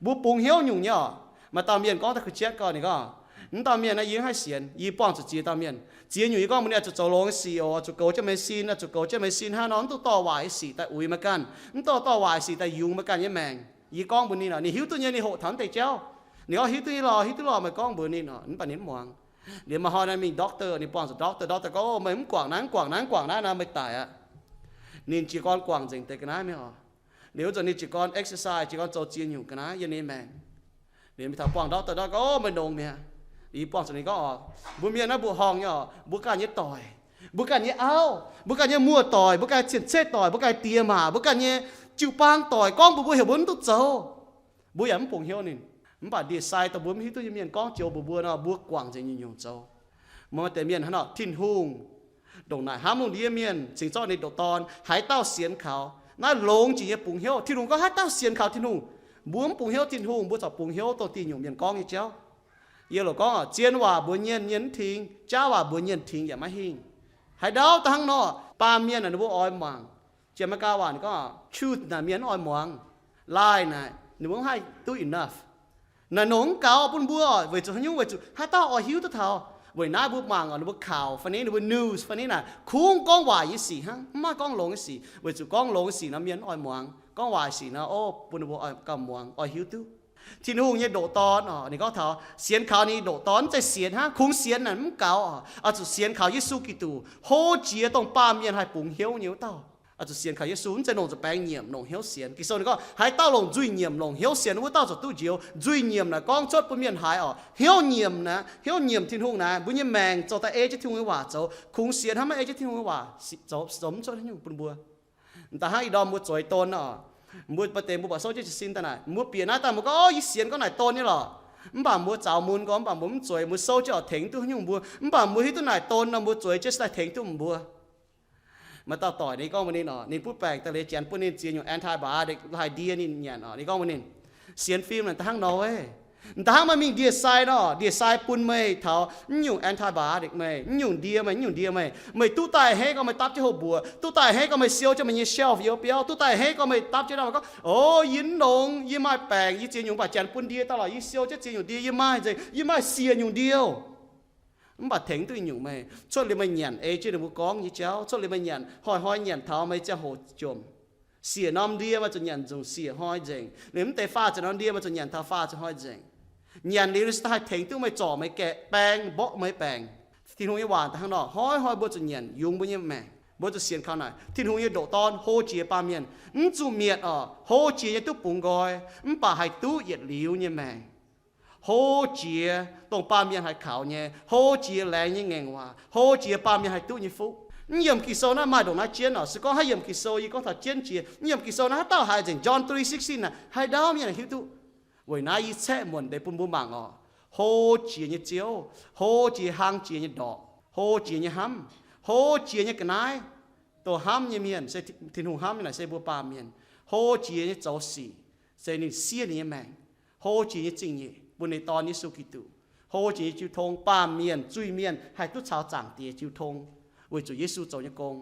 Mbuo bungx hnyouv nyungc nyei oc. Maaih dauh mienh gorngv daaih kuh jienv gau, ninh gorngv, mv dauh mienh naaiv yie mv haih sienx, yie buangh zuqc ziex dauh mienh. Ziex nyungc yie gorngv mbuox ninh, oix zuqc zoux longx nyei sic oc, oix zuqc goux jienv meih sin, oix zuqc goux jienv meih sin hnangv nor, mv dungx dorh waaic nyei sic daaih uix meih ganh, mv dungx dorh waaic nyei sic daaih yungz meih ganh nyei maengc. Yie gorngv mbuox ninh oc, ninh hiuv duqv nyei, ninh hoqc taux mv deix jauv. Ninh gorngv hiuv duqv nyei lorh, hiuv duqv lorh, meih gorngv mbuox ninh oc, mv baac ninh mv muangx. Liuz maaih hnoi naaiv mingh doctor, ninh buangh zuqc doctor, doctor gorngv, meih mv guangc naaiv, mv guangc naaiv, mv guangc naaiv nor, meih daic aqv. Ninh jiez gorn guangc nzengc deix ga'naaiv mingh oc. Liuz wuov zanc ninh jiez gorn exercise, jiez gorn zoux ziex nyungc ga'naaiv yiem ninh maengc. Liuz mingh taux buangh doctor, doctor gorngv, meih nongx mi'aqv. Yie buangh zuqc ninh gorngv oc, mbuo mienh naaiv mbuo horngh nyei oc, mbuo ganh nyei doic, mbuo ganh nyei auv, mbuo ganh nyei muoz-doic, mbuo ganh nyei cien-ceqv doic, mbuo ganh nyei die maa, mbuo ganh nyei jiu-baang doic gorngv mbuox mbuo heuc mbuo mv duqv zoux. Mbuo yaac mv bungx hnyouv ninh. Mv baac ndie-sai dongh mbuo mv hiuv duqv nyei mienh gorngv joux mbuox mbuo nor, mbuo guangc nzengc nyungc-nyungc zoux. Meih maaih deix mienh hnangv nor, Tin-Hungh ndongc naaic hnamv lungh ndiev mienh cingx zorqv ninh ndoqc Dorn, haaix dauh sienx kaux naaiv longx jiex nyei bungx hnyouv. Tin-Hungh gorngv haaix dauh sienx kaux Tin-Hungh, mbuo mv bungx hnyouv Tin-Hungh, mbuo corc bungx hnyouv dongh diuh nyungc mienh gorngv nyei jauv. Yie loc gorngv oc, zien waac mbuox nyienh, nyienh mv tingx, jaav waac mbuox nyienh tingx yaac maiv hingh. Haaix ndau da'hnangv nor, baamh mienh naaic ninh mbuo oix mangc. Jiex America waac ninh gorngv truth naaic mienh mv oix muangx, lie naaic ninh mbuo mv haih duqv enough. Naaic nongc mv gaux bun mbuo oc, weic zuqc haaix nyungc? Weic zuqc haaix dauh oix hiuv duqv taux? Weic naaiv mbuo mangc oc, ninh mbuo kaux fai ni, ninh mbuo news fai ni naaic kungx gorngv waaic nyei sic hnangv, mv maaih gorngv longx nyei sic. Weic zuqc gorngv longx nyei sic nor mienh mv oix muangx, gorngv waaic sic nor, o, bun ninh mbuo oix gauh muangx, oix hiuv duqv. Tin-Hungh nyei ndoqc Dorn oc, ninh gorngv taux sienx kaux ninh ndoqc Dorn, mv zeiz sienx hnangv, kungx sienx naaic mv gaux oc. Oix zuqc sienx kaux Yesu Giduc, hlo jiex dongh baamh mienh haih bungx hnyouv nyei wuov dauh. Oix zuqc sienx kaux Yesu, mv zeiz longc nzuih baengx nyiemc longc hnyouv sienx. Ging-Sou ninh gorngv haaix dauh longc nzuih nyiemc longc hnyouv sienx, wuov dauh ziouc duqv njoux. Nzuih nyiemc naaic gorngv cuotv bun mienh haiz oc. Hnyouv nyiemc naaic, hnyouv nyiemc Tin-Hungh naaic, mbuo nyei maengc zoux daaih ei jienv Tin-Hungh nyei waac zoux. Kungx sienx hnangv maiv ei jienv Tin-Hungh nyei waac zoux, zoux mv cuotv haaix nyungc bun mbuo. Da'hnangv ih ndorm mbuo zueiz don oc, mbuo maaih deix mbuo buatc souv jienv jiez sin daaih naaic, mbuo bieqc naaiv daaih mbuo gorngv, o, yie sienx gorngv naaic don nyei lorqc. Mv baac mbuo zaux mun gorngv, mv baac mbuo mv zueiz, mbuo souv jienv oix tengx duqv haaix nyungc mbuo, mv baac mbuo hiuv duqv naaic don nor mbuo zueiz jienv se daaih tengx duqv mbuo. Maaih dauh doic ninh gorngv mbuox ninh oc, ninh butv baengc daaih liuz janx bun ninh ziex nyungc antibiotic haih ndie ninh nyanc oc. Ninh gorngv mbuox ninh, sienx fim naaic da'hnangv nor, da'hnangv meih mingh ndie-sai nor, ndie-sai bun meih taux mv nyungc antibiotic meih, mv nyungc ndie meih, mv nyungc ndie meih. Meih duqv daaih a'hneiv gorngv meih dapv jienv houh mbuoqc, duqv daaih a'hneiv gorngv meih siou jienv meih nyei shelf youz biauv, duqv daaih a'hneiv gorngv meih dapv jienv daaih gorngv, o, yie mv longx, yie maaih baengc, yie ziex nyungc mv baac janx bun ndie daaih lorqc, yie siou jienv ziex nyungc ndie, yie maaih nzengc, yie maaih siec nyungc ndie oc. Mv baac tengx duqv nyungc meih, cuotv liuz meih nyanc ei jienv ninh mbuo gorngv nyei jauv, cuotv liuz meih nyanc hnoi-hnoi nyanc taux meih ziangh hoc jomc. Siec norm ndie meih zuqc nyanc nzunc siec hnoi nzengc. Liuz mv deix faah ziepc norm ndie meih zuqc nyanc taux faah ziepc hnoi nzengc. Nyanc liuz se daaih haih tengx duqv meih zorc meih gaeqv baeng, mborqv meih baengc. Tin-Hungh nyei waac da'hnangv nor, hnoi-hnoi mbuo zuqc nyanc yungz mbuo nyei maengc. Mbuo zuqc sienx kaux naaic, Tin-Hungh nyei ndoqc Dorn hlo jiex baamh mienh, mv zuqc mietc oc, hlo jiex nyei duqv bungx nqoi, mv baac haih duqv yietc liuz nyei maengc. Hlo jiex dongh baamh mienh haih kaux nyei, hlo jiex laengz nyei ngaengc waac, hlo jiex baamh mienh haih duqv nyei fuqv. Mv yiemc Ging-Sou naaiv maaih ndongc naaiv jienv oc. Se gorngv haiz yiemc Ging-Sou, yie gorngv taux jienv jiex. Mv yiemc Ging-Sou naaiv haaix dauh haiz nzengc John three sixteen naaic, haaix ndau mienh hiuv duqv. Weic naaiv yie caeqv muonc deix bun mbuo mangc oc. Hlo jiex nyei Ziouv, hlo jiex hlang jiex nyei ndorqc, hlo jiex nyei hnamv, hlo jiex nyei ga'naaiv, dongh hnamv nyei mienh se Tin-Hungh hnamv nyei naaic se mbuo baamh mienh. Hlo jiex nyei zoux sic se ninh siev ninh nyei maengc. Hlo jiex nyei zingh nyeic bun ninh Dorn Yesu Giduc. Hlo jiex nyei jiu tong, baamh mienh zuiz-mienh haih duqv caux Zaangc Diex jiu tong weic zuqc Yesu zoux nyei gong.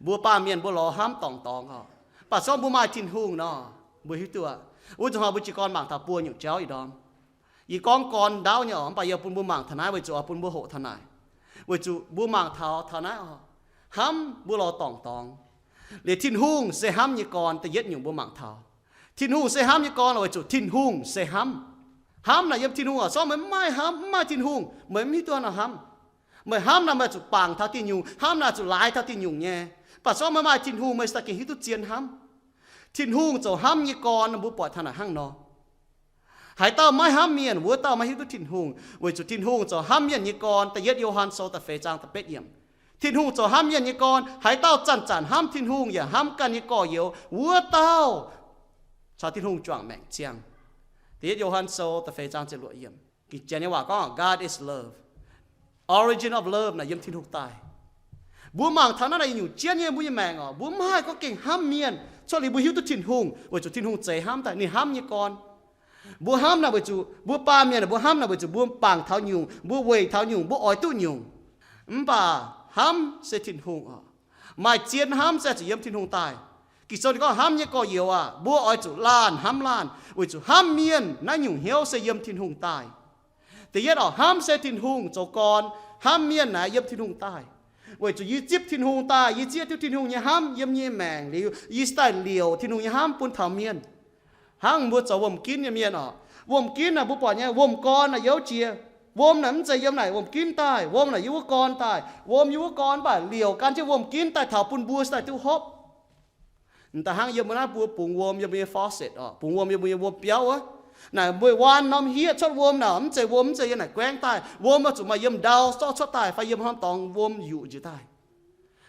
Mbuo baamh mienh mbuo lorz hnamv dorngc dorngx oc. Mv baac se gorngv mbuo maaih Tin-Hungh nor, mbuo hiuv duqv aqv. Wuov zanc hnoi mbuo jiez gorn mangc taux buo nyungc jauv ih ndorm. Yie gorngv gorn ndaauv nyei oc, mv baac yie bun mbuo mangc taux naaiv weic zuqc oix bun mbuo hoqc taux naaic. Weic zuqc mbuo mangc taux taux naaiv oc, hnamv mbuo lorz dorngc dorngx. Liuz Tin-Hungh se hnamv nyei gorn, da'yietv nyungc mbuo mangc taux Tin-Hungh se hnamv nyei gorn weic zuqc Tin-Hungh se hnamv. Hnamv naaic yiem Tin-Hungh oc. Se gorngv meih mv maaih hnamv, mv maaih Tin-Hungh, meih mv hiuv duqv nor hnamv. Meih hnamv naaic meih zuqc bangc taux diuh nyungc, hnamv naaic zuqc laaix taux diuh nyungc nyei. Mv baac se gorngv meih maaih Tin-Hungh, meih se daaih gengh hiuv duqv zien hnamv. Tin-Hungh zoux hnamv nyei gorn, mbuo buatc taux naaic hnangv nor. Haaix dauh maiv hnamv mienh, wuov dauh maiv hiuv duqv Tin-Hungh, weic zuqc Tin-Hungh zoux hnamv mienh nyei gorn. Da'yietv Yo^han Sou da'feix zaang da'betv yiemc. Tin-Hungh zoux hnamv mienh nyei gorn. Haaix dauh zanc-zanc hnamv Tin-Hungh yaac hnamv ganh nyei gorx-youz, wuov dauh caux Tin-Hungh juangc maengc ziangh. Da'yietv Yo^han Sou da'feix zaang ziepc luoqc yiemc. Ging Janx nyei waac gorngv, God is love. Origin of love naaic yiem Tin-Hungh daaih. Mbuo mangc taux naaiv naaic nyungc jienv nyei mbuo nyei maengc oc, mbuo mv haih gorngv gengh hnamv mienh, Cuotv liuz mbuo hiuv duqv Tin-Hungh weic zuqc Tin-Hungh zeix hnamv daaih, ninh hnamv nyei gorn. Mbuo hnamv naaic weic zuqc mbuo baamh mienh, mbuo hnamv naaic weic zuqc mbuo bangc taux nyungc, mbuo weic taux nyungc, mbuo oix duqv nyungc. Mv baac hnamv se Tin-Hungh oc. Maaih zien hnamv se zuqc yiem Tin-Hungh daaih. Ging-Sou ninh gorngv hnamv nyei gorx-youz aah, mbuo oix zuqc laanh hnamv laanh, weic zuqc hnamv mienh naaiv nyungc hnyouv se yiem Tin-Hungh daaih. Da'yietv oc, hnamv se Tin-Hungh zoux gorn, hnamv mienh naaic yiem Tin-Hungh daaih. Weic zuqc yie zipv Tin-Hungh daaih, yie zieqv duqv Tin-Hungh nyei hnamv yiem nyei maengc liuz, yie se daaih liouc Tin-Hungh nyei hnamv bun taux mienh. Hnangv mbuo zoux wuom-ginv nyei mienh oc. Wuom-ginv naaic mbuo buatc nyei, wuom-gorn naaic youv jiex. Wuom naaic mv zeiz yiem naaic wuom-ginv daaih, wuom naaic yiem wuov gorn daaih, wuom yiem wuov gorn, mv baac liouc gan jienv wuom-ginv daaih taux bun mbuo se daaih duqv hopv. M'daaih hnangv yiem mbuo naaiv mbuo bungx wuom yiem mbuo nyei faucet oc, bungx wuom yiem mbuo nyei wuom-biauv wuov. Naaic mbuo waan norm hieqv cuotv wuom naaic, mv zeiz wuom mv zeiz yiem naaic guaengv daaih. Wuom oix zuqc maaih yiem ndau zorqv cuotv daaih fai yiem norm dorngx wuom yuqc njiec daaih.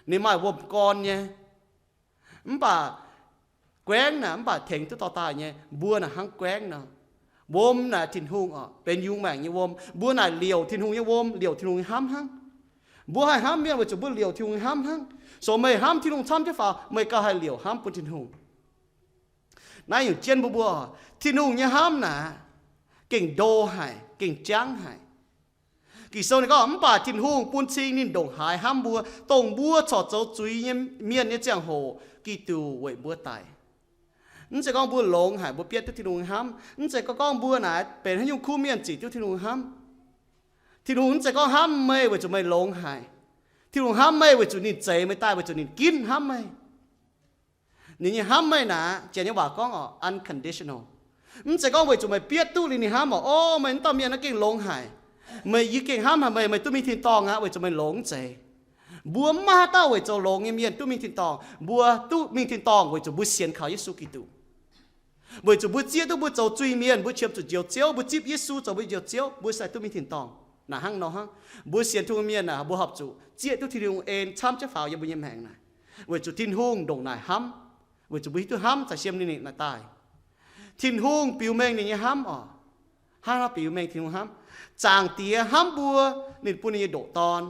Ninh maaih wuom-gorn nyei. Mv baac guaengv naaic mv baac tengx duqv dorh daaih nyei. Mbuo naaic hnangv guaengv nor. Wuom naaic Tin-Hungh oc, benx yungz maengc nyei wuom. Mbuo naaic liouc Tin-Hungh nyei wuom, liouc Tin-Hungh nyei hnamv hnangv. Mbuo haih hnamv mienh weic zuqc mbuo liouc Tin-Hungh nyei hnamv hnangv. So meih hnamv Tin-Hungh camv jienv faaux, meih gauh haih liouc hnamv bun Tin-Hungh. Naaiv nyungc jienv mbuo mbuo, Tin-Hungh nyei hnamv naaic gengh ndo haic, gengh jangv haic. Ging-Sou ninh gorngv, mv baac Tin-Hungh bun cing ninh ndongc haaix hnamv mbuo, dongh mbuo corc zoux zuiz nyei mienh nyei ziangh hoc, Giduc weic mbuo daic. Mv zeiz gorngv mbuo longx haic mbuo bietv duqv Tin-Hungh nyei hnamv. Mv zeiz gorngv mbuo naaic benx haaix nyungc kuv mienh zic duqv Tin-Hungh nyei hnamv. Tin-Hungh mv zeiz gorngv hnamv meih weic zuqc meih longx haic. Tin-Hungh hnamv meih weic zuqc ninh zeix meih daaih, weic zuqc ninh ginv hnamv meih. Ninh nyei hnamv meih naaic, Janx nyei waac gorngv oc, unconditional. Mv zeiz gorngv weic zuqc meih bietv duqv liuz ninh hnamv oc, o, meih wuov dauh mienh naaiv gengh longx haic. Meih, yie gengh hnamv haic meih, meih duqv mingh tin-dorngh aqv, weic zuqc meih longx mv zeiz. Mbuo mv maaih haaix dauh weic zoux longx nyei mienh duqv mingh tin-dorngh. Mbuo duqv mingh tin-dorngh weic zuqc mbuo sienx kaux Yesu Giduc. Weic zuqc mbuo zieqv duqv mbuo zoux zuiz-mienh, mbuo qiemx zuqc Njoux Ziouv, mbuo zipv Yesu zoux mbuo Njoux Ziouv, mbuo sai duqv mingh tin-dorngh. Naaic hnangv nor hnangv. Mbuo sienx Tin-Hungh mienh naaic, mbuo horpc zuqc zieqv duqv Tin-Hungh en camv jienv faaux yiem mbuo nyei maengc naaic. Weic zuqc Tin-Hungh ndongc naaic hnamv, weic zuqc mbuo hiuv duqv hnamv caux siem ninh naaic daaih. Tin-Hungh biux mengh ninh nyei hnamv oc. Hnangv naaiv biux mengh Tin-Hungh hnamv. Zaangc Diex hnamv mbuo, ninh bun ninh nyei ndoqc Dorn,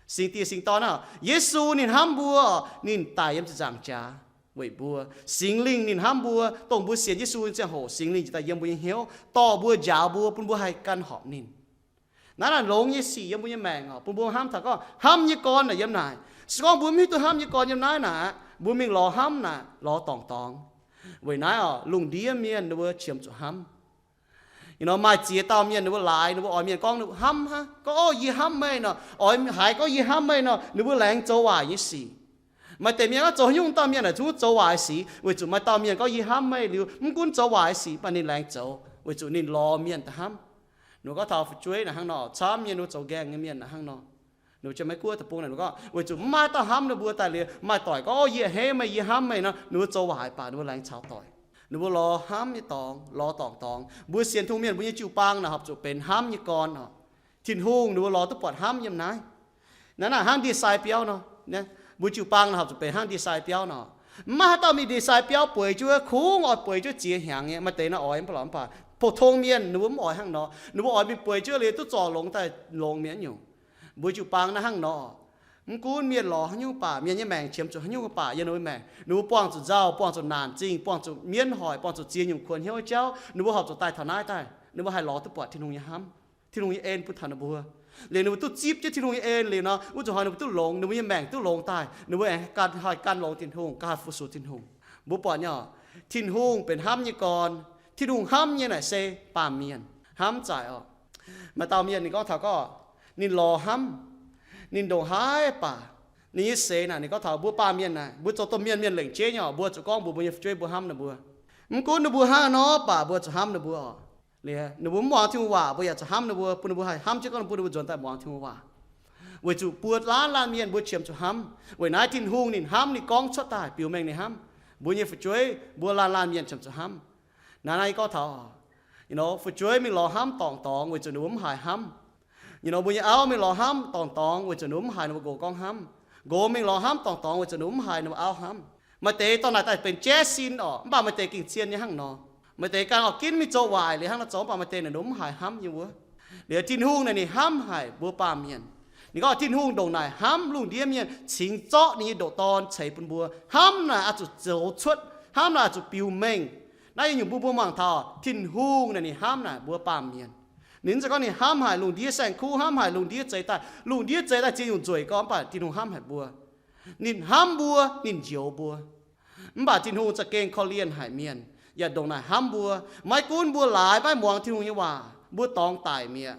Singx Diex Singx Dorn aqv. Yesu ninh hnamv mbuo, ninh daic yiem ziepc nzaangc jaax weic mbuo. Singx Lingh ninh hnamv mbuo, dongh mbuo sienx Yesu nyei ziangh hoc, Singx Lingh njiec daaih yiem mbuo nyei hnyouv, dorh mbuo, njaaux mbuo, bun mbuo haih gan horpc ninh. Naaiv naaic longx nyei sic yiem mbuo nyei maengc oc, bun mbuo hnamv taux gorngv hnamv nyei gorn naaic yiem naaic. Se gorngv mbuo mv hiuv duqv hnamv nyei gorn yiem naaiv naaic, mbuo mingh lorz hnamv naaic lorz dorngc dorngx. Weic naaiv oc, lungh ndiev mienh ninh mbuo qiemx zuqc hnamv. Ih nor maaih ziex dauh mienh ninh mbuo laaix, ninh mbuo oix mienh gorngv ninh mbuo hnamv aqv, gorngv, o, yie hnamv meih nor, oix haiz gorngv yie hnamv meih nor, ninh mbuo laengz zoux waaic nyei sic. Maaih deix mienh gorngv zoux haaix nyungc dauh mienh naaic zungv zoux waaic sic, weic zuqc maaih dauh mienh gorngv yie hnamv meih liuz, mv gunv zoux waaic sic, mv baac ninh laengz zoux weic zuqc ninh lorz mienh daaih hnamv. Ninh mbuo gorngv taux fu'jueiv naaic hnangv nor, camv mienh ninh mbuo zoux nqaengh nyei mienh naaic hnangv nor. Ninh mbuo jiex maiv guoqv deic-bung naaic ninh mbuo gorngv, weic zuqc mv maaih dauh hnamv ninh mbuo daaih liuz, maaih doic gorngv, o, yie a'hneiv meih, yie hnamv meih nor, ninh mbuo zoux waaic baac ninh mbuo laengz caux doic. Ninh mbuo lorz hnamv nyei dorngx, lorz dorngc dorngx. Mbuo sienx Tin-Hungh mienh mbuo nyei jiu-baang naaic horpc zuqc benx hnamv nyei gorn oc. Tin-Hungh ninh mbuo lorz duqv buatc hnamv yiem naaiv. Naaiv naaic hnangv ndie-sai biauv nor, mbuo jiu-baang naaic horpc zuqc benx hnangv ndie-sai biauv nor. Mv maaih haaix dauh mingh ndie-sai biauv bueix jienv kungx oix bueix jienv ziex hnyangx nyei. Maaih deix naaiv oix mv baac, mv baac pou-tong mienh ninh mbuo mv oix hnangv nor. Ninh mbuo oix mingh bueix jienv liuz duqv zorc longx daaih longx mienh nyungc. Mbuo jiu-baang naaiv hnangv nor. Mv gunv mienh lorz haaix nyungc baac, mienh nyei maengc qiemx zuqc haaix nyungc baac, yiem ninh mbuo maengc ninh mbuo buangh zuqc nzauh, buangh zuqc naanc zingh, buangh zuqc mienv hoic, buangh zuqc ziex nyungc kuonx hnyouv jauv, ninh mbuo horpc zuqc daaih taux naaiv daaih, ninh mbuo haih lorz duqv buatc Tin-Hungh nyei hnamv, Tin-Hungh nyei en bun taux ninh mbuo. Liuz ninh mbuo duqv zipv jienv Tin-Hungh nyei en liuz nor, wuov zanc hnoi ninh mbuo duqv longx, ninh mbuo nyei maengc duqv longx daaih, ninh mbuo aengx gan, haih gan longx Tin-Hungh, gan haih fu-sux Tin-Hungh. Mbuo buatc nyei oc, Tin-Hungh benx hnamv nyei gorn. Tin-Hungh hnamv nyei naaic se baamh mienh. Hnamv zaaic oc. Maaih dauh mienh ninh gorngv taux gorngv ninh lorz hnamv, ninh ndongc haaix baac, ninh nyei seix naaic ninh gorngv taux mbuo baamh mienh naaic, mbuo zoux domh mienh, mienh lengc jeiv nyei oc, mbuo zuqc gorngv mbuox mbuo nyei fu'jueiv mbuo hnamv ninh mbuo. Mv gunv ninh mbuo hnangv haaix nor baac mbuo zuqc hnamv ninh mbuo oc. Liuz ninh mbuo mv muangx Tin-Hungh waac, mbuo yaac zuqc hnamv ninh mbuo, bun ninh mbuo haih hnamv jienv gorngv bun ninh mbuo nzuonx daaih muangx Tin-Hungh waac. Weic zuqc buo laanh laanh mienh mbuo qiemx zuqc hnamv. Weic naaiv Tin-Hungh ninh hnamv, ninh gorngv cuotv daaih biux mengh ninh hnamv. Mbuo nyei fu'jueiv mbuo laanh laanh mienh qiemx zuqc hnamv. Naaiv naaiv yie gorngv taux, you know, fu'jueiv mingh lorz hnamv dorngc dorngx weic zuqc ninh mbuo mv haiz hnamv. You know, mbuo nyei auv mingh lorz hnamv dorngc dorngx weic zuqc ninh mbuo mv haiz ninh mbuo nqox gorngv hnamv. Nqox mingh lorz hnamv dorngc dorngx weic zuqc ninh mbuo mv haiz ninh mbuo auv hnamv. Maaih deix dorh naaic daaih benx jaiv sin oc, mv baac maaih deix gengh zien nyei hnangv nor. Maaih deix ganh oix ginv mingh zoux waaic liuz hnangv nor zoux, mv baac maaih deix naaic ninh mbuo mv haiz hnamv nyei wuov. Liuz Tin-Hungh naaic ninh hnamv haic mbuo baamh mienh. Ninh gorngv Tin-Hungh ndongc naaic hnamv lungh ndiev mienh cingx zorqv ninh nyei ndoqc Dorn ceix bun mbuo. Hnamv naaic oix zuqc zoux cuotv Hnamv naaic zuqc biux mengh. Naaiv nyungc bun mbuo mangc taux Tin-Hungh naaic ninh hnamv naaic mbuo baamh mienh. Ninh mv zeiz gorngv ninh hnamv haic lungh ndiev saeng-kuv, hnamv haic lungh ndiev zeix daaih, lungh ndiev zeix daaih ziex nyungc nzueic gorngv, mv baac Tin-Hungh hnamv haic mbuo. Ninh hnamv mbuo, ninh njoux mbuo. Mv baac Tin-Hungh za'gengh korv-lienh haic mienh, yaac ndongc naaic hnamv mbuo. Maiv gunv mbuo laaix maiv muangx Tin-Hungh nyei waac, mbuo dorngx daic mi'aqv.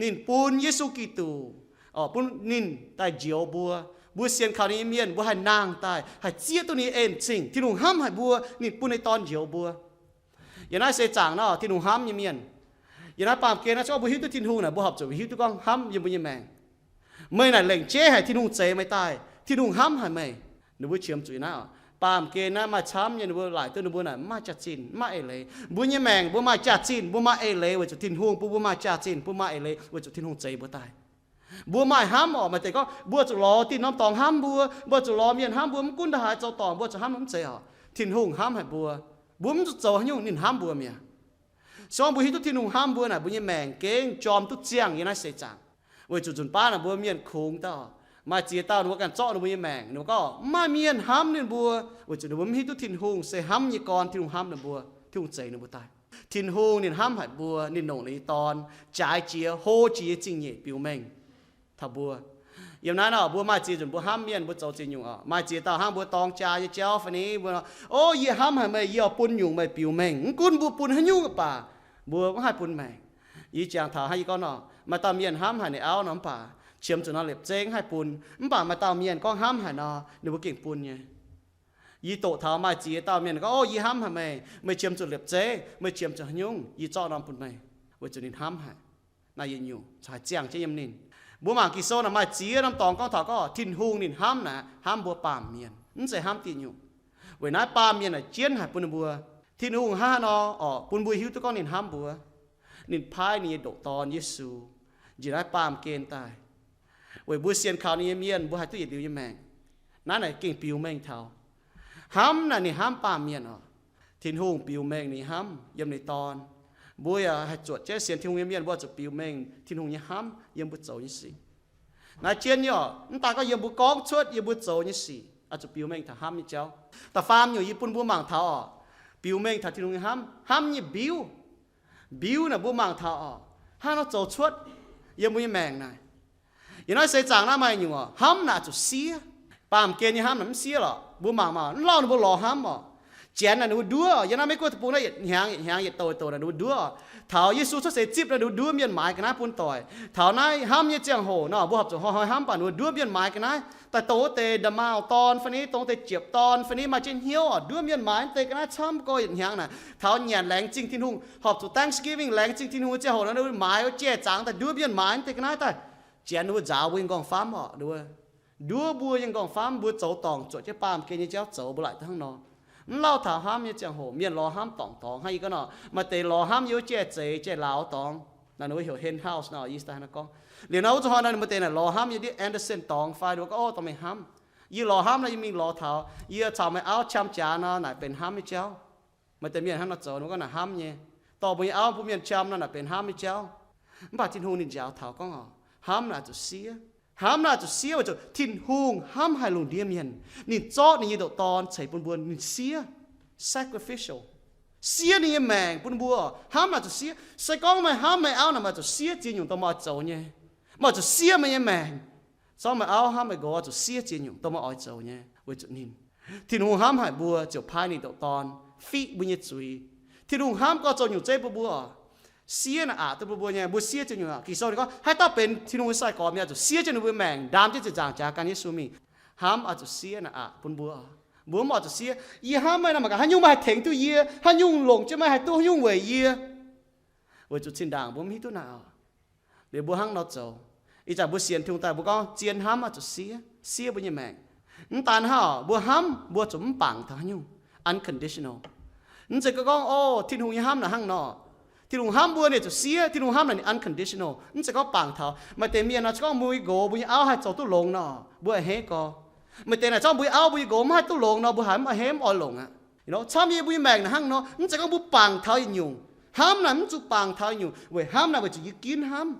Ninh bun Yesu Giduc, o, bun ninh daaih njoux mbuo. Mbuo sienx kaux ninh nyei mienh, mbuo haih nangh daaih, haih zieqv duqv ninh nyei en-zingh. Tin-Hungh hnamv haic mbuo, ninh bun ninh Dorn njoux mbuo. Yiem naaiv seix zaangc nor, Tin-Hungh hnamv nyei mienh. Yiem naaiv baamh gen naaiv, se gorngv mbuo hiuv duqv Tin-Hungh naaic, mbuo horpc zuqc hiuv duqv gorngv hnamv yiem mbuo nyei maengc. Meih naaic lengc jeiv haic Tin-Hungh zeix meih daaih, Tin-Hungh hnamv haic meih. Ninh mbuo qiemx zuqc naaiv oc. Baamh gen naaiv maaih camv nyei, ninh mbuo laaic duqv ninh mbuo naaic maaih jaax-zinh, maaih eix leiz. Mbuo nyei maengc mbuo maaih jaax-zinh, mbuo maaih eix leiz weic zuqc Tin-Hungh bun mbuo maaih jaax-zinh, mbuo maaih eix leiz weic zuqc Tin-Hungh zeix mbuo daaih. Mbuo maaih hnamv oc. Maaih deix gorngv mbuo zuqc lorz diuh norm dorngx hnamv mbuo, mbuo zuqc lorz mienh hnamv mbuo, mv gunv ndongc haaix zoux dorngc mbuo zuqc hnamv, mv zeiz oc. Tin-Hungh hnamv haic mbuo. Mbuo mv zuqc zoux haaix nyungc ninh hnamv mbuo mi'aqv. Se gorngv mbuo hiuv duqv Tin-Hungh hnamv mbuo naaic, mbuo nyei maengc gengh jorm duqv ziangh yiem naaiv seix zaangc. Weic zuqc nzunc baav naaic mbuo mienh kungx daaih, maaih ziex dauh ninh mbuo ganh zorqv ninh mbuo nyei maengc. Ninh mbuo gorngv mv maaih mienh hnamv ninh mbuo, weic zuqc ninh mbuo mv hiuv duqv Tin-Hungh se hnamv nyei gorn. Tin-Hungh hnamv ninh mbuo, Tin-Hungh zeix ninh mbuo daaih. Tin-Hungh ninh hnamv haic mbuo, ninh longc ninh nyei Dorn jaaix jiex, hlo jiex nyei zingh nyeic biux mengh taux mbuo. Yiem naaiv nor mbuo maaih ziex nzunc mbuo hnamv mienh, mbuo zoux ziex nyungc oc. Maaih ziex dauh hnangv mbuo dorng jaa nyei jauv fai ni, mbuo, o, yie hnamv haic meih, yie oix bun nyungc meih biux mengh. Mv gunv mbuo bun haaix nyungc baac mbuo mv haih bun maengc. Yie jangx taux hnangv yie gorngv nor, maaih dauh mienh hnamv haic ninh auv nor, mv baac qiemx zuqc norm liepc zeiv mv haih bun. Mv baac maaih dauh mienh gorngv hnamv haic nor, ninh mbuo gengh bun nyei. Yie doqc taux maaih ziex dauh mienh gorngv, o, yie hnamv haic meih, meih qiemx zuqc liepc zeiv, meih qiemx zuqc haaix nyungc, yie zorqv norm bun meih, weic zuqc ninh hnamv haic. Naaiv yietc nyungc haih ziangh jienv yiem ninh. Mbuo mangc Ging-Sou naaic maaih ziex norm dorngx gorngv taux gorngv Tin-Hungh ninh hnamv naaic, hnamv mbuo baamh mienh, mv zeiz hnamv diuh nyungc. Weic naaiv baamh mienh naaic jienv haic bun ninh mbuo. Tin-Hungh hnangv haaix nor orqc, bun mbuo hiuv duqv gorngv ninh hnamv mbuo. Ninh paaiv ninh nyei ndoqc Dorn, Yesu, njiec naaiv baamh gen daaih, weic mbuo sienx kaux ninh nyei mienh mbuo haih duqv yietc liuz nyei maengc. Naaiv naaic gengh biux mengh taux hnamv naaic ninh hnamv baamh mienh orqc. Tin-Hungh biux mengh ninh hnamv yiem ninh Dorn. Mbuo yaac haih zuotc jienv sienx Tin-Hungh nyei mienh, mbuo zuqc biux mengh Tin-Hungh nyei hnamv yiem mbuo zoux nyei sic. Naaiv jienv nyei orqc, mv daaih gorngv yiem mbuo gorngv cuotv, yiem mbuo zoux nyei sic, oix zuqc biux mengh taux hnamv nyei jauv. Da'faam nyungc yie bun mbuo mangc taux orqc, biux mengh taux Tin-Hungh nyei hnamv, hnamv nyei mbiuv. Mbiuv naaic mbuo mangc taux orqc, hnangv nor zoux cuotv yiem mbuo nyei maengc naaic. Yiem naaiv seix zaangc naaiv maaih nyungc orqc, hnamv naaic zuqc siev. Baamh gen nyei hnamv naaic mv siev lorqc. Mbuo mangc maah, mv lauh ninh mbuo lorz hnamv orqc. Janx naaic ninh mbuo nduov, yiem naaiv Meiv Guoqv deic-bung naaiv yietc hnyangx yietc hnyangx yietc douc yietc douc naaic ninh mbuo nduov. Taux Yesu cuotv seix zipv naaic ninh mbuo nduov mienh maaiz ga'naaiv bun doic. Taux naaiv hnamv nyei ziangh hoc nor, mbuo horpc zuqc hnoi-hnoi hnamv baac ninh mbuo nduov mienh maaiz ga'naaiv. Daaih dongh wuov deix nda'maauh dorn fai ni, dongh deix jiepc dorn fai ni, maaih jienv hnyouv orqc, nduov mienh maaiz deix ga'naaiv camv gorx yietc hnyangx naaic. Taux nyanc laengz zingh Tin-Hungh, horpc zuqc Thanksgiving laengz zingh Tin-Hungh nyei ziangh hoc nor, ninh mbuo maaiz wuov jai-zaangc daaih nduov mienh maaiz deix ga'naaiv daaih. Janx ninh mbuo nzaaux mbuo nyei nqorngv-famv orqc, ninh mbuo nduov mbuo nyei nqorngv-famv, mbuo zoux dorngc zuotc jienv baamh gen nyei jauv zoux, mbuo laaic duqv hnangv nor. Mv lauh taux hnamv nyei ziangh hoc mienh lorz hnamv dorngc dorngx hnangv yie gorngv nor, maaih deix lorz hnamv yiem wuov jai-zeix jai-lauz dorngx. Naaiv ninh mbuo heuc hen house nor, yie daaih hnangv nor gorngv. Liuz nor wuov zuqc hnoi nor ninh mbuo deix naaic lorz hnamv yiem ndiev Anderson dorngx fai, ninh mbuo gorngv, o, dongh meih hnamv. Yie lorz hnamv nor yie mingh lorz taux, yie caux meih auv qam jaax nor naaic benx hnamv nyei jauv. Maaih deix mienh hnangv nor zoux, ninh mbuo gorngv naaic hnamv nyei. Dorh mbuo nyei auv bun mienh qam nor naaic benx hnamv nyei jauv. Mv baac Tin-Hungh ninh njaaux taux gorngv orqc, hnamv naaic zuqc siev. Hnamv naaic zuqc siev weic zuqc Tin-Hungh hnamv haic lungh ndiev mienh. Ninh zorqv ninh nyei ndoqc Dorn ceix bun mbuo, ninh siev, sacrificial, siev ninh nyei maengc bun mbuo. Hnamv naaic zuqc siev. Se gorngv meih hnamv meih auv naaic, meih zuqc siev ziex nyungc dongh meih oix zoux nyei. Meih zuqc siev meih nyei maengc. Se gorngv meih auv hnamv meih nqox, zuqc siev ziex nyungc dongh meih oix zoux nyei weic zuqc ninh. Tin-Hungh hnamv haic mbuo ziouc paaiv ninh ndoqc Dorn fiqv mbuo nyei zuiz. Tin-Hungh hnamv gorx zoux nyungc zeiv bun mbuo. Siev naaic aqc duqv bun mbuo nyei, mbuo siev ziex nyungc aqc. Ging-Sou ninh gorngv haaix dauh benx Tin-Hungh nyei sai-gorx mienh zuqc siev jienv ninh mbuo maengc, ndaam jienv ziepc nzaangc jaax gan Yesu mingh. Hnamv oix zuqc siev naaic aqc bun mbuo. Mbuo mv oix zuqc siev, yie hnamv meih nor mangc gaax haaix nyungc meih haih tengx duqv yie, haaix nyungc longc jienv meih haih duqv haaix nyungc weic yie. Weic zuqc zinh ndaangc mbuo mv hiuv duqv naaic oc. Liuz mbuo hnangv nor zoux. Ih zanc mbuo sienx Tin-Hungh daaih mbuo gorngv zien hnamv oix zuqc siev, siev mbuo nyei maengc. Mv daan hnangv oc, mbuo hnamv mbuo zuqc mv bangc taux haaix nyungc, unconditional. Mv zeiz gorngv, o, Tin-Hungh nyei hnamv naaic hnangv nor. Tin-Hungh hnamv mbuo ninh zuqc siev, Tin-Hungh hnamv naaic ninh unconditional. Mv zeiz gorngv bangc taux. Maaih deix mienh nor gorngv mbuo nyei nqox mbuo nyei auv haih zoux duqv longx nor, mbuo a'hneiv gorx. Maaih deix naaic zorqv mbuo nyei auv mbuo nyei nqox mv haih duqv longx nor, mbuo haiz mv a'hneiv mv oix longc aqv. Hnamv yie mbuo nyei maengc naaic hnangv nor, mv zeiz gorngv mbuo bangc taux yietc nyungc. Hnamv naaic mv zuqc bangc taux yietc nyungc, weic hnamv naaic weic zuqc yie ginv hnamv.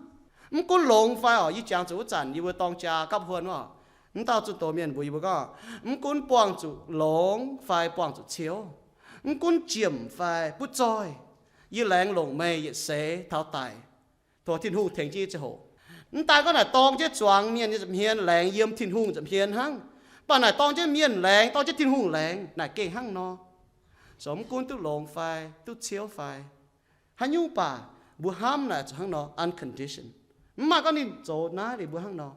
Mv gunv longx fai oc, yie jangx zuqc wuov zanc yie mbuo dorng jaa gapv huon oc, mv dauh zunh doz mienh mbuox yie mbuo gorngv, mv gunv buangh zuqc longx fai buangh zuqc ciouv, Mv gunv jiemc fai butv zoih, yie laengz longc meih yietc seix taux daic, tov Tin-Hungh tengx jienv yie ziangh hoc. Mv daan gorngv naaic dorng jienv zuangx mienh nyei nza'hmien, laengz yiem Tin-Hungh nza'hmien hnangv. Mv baac naaic dorng jienv mienh laengz, dorng jienv Tin-Hungh laengz, naaic gengh hnangv nor. Zoux mv gunv duqv longx fai duqv ciouv fai, haaix nyungc baac mbuo hnamv naaic zuqc hnangv nor, uncondition. Mv maaih gorngv ninh zoux naaiv liuz mbuo hnangv nor.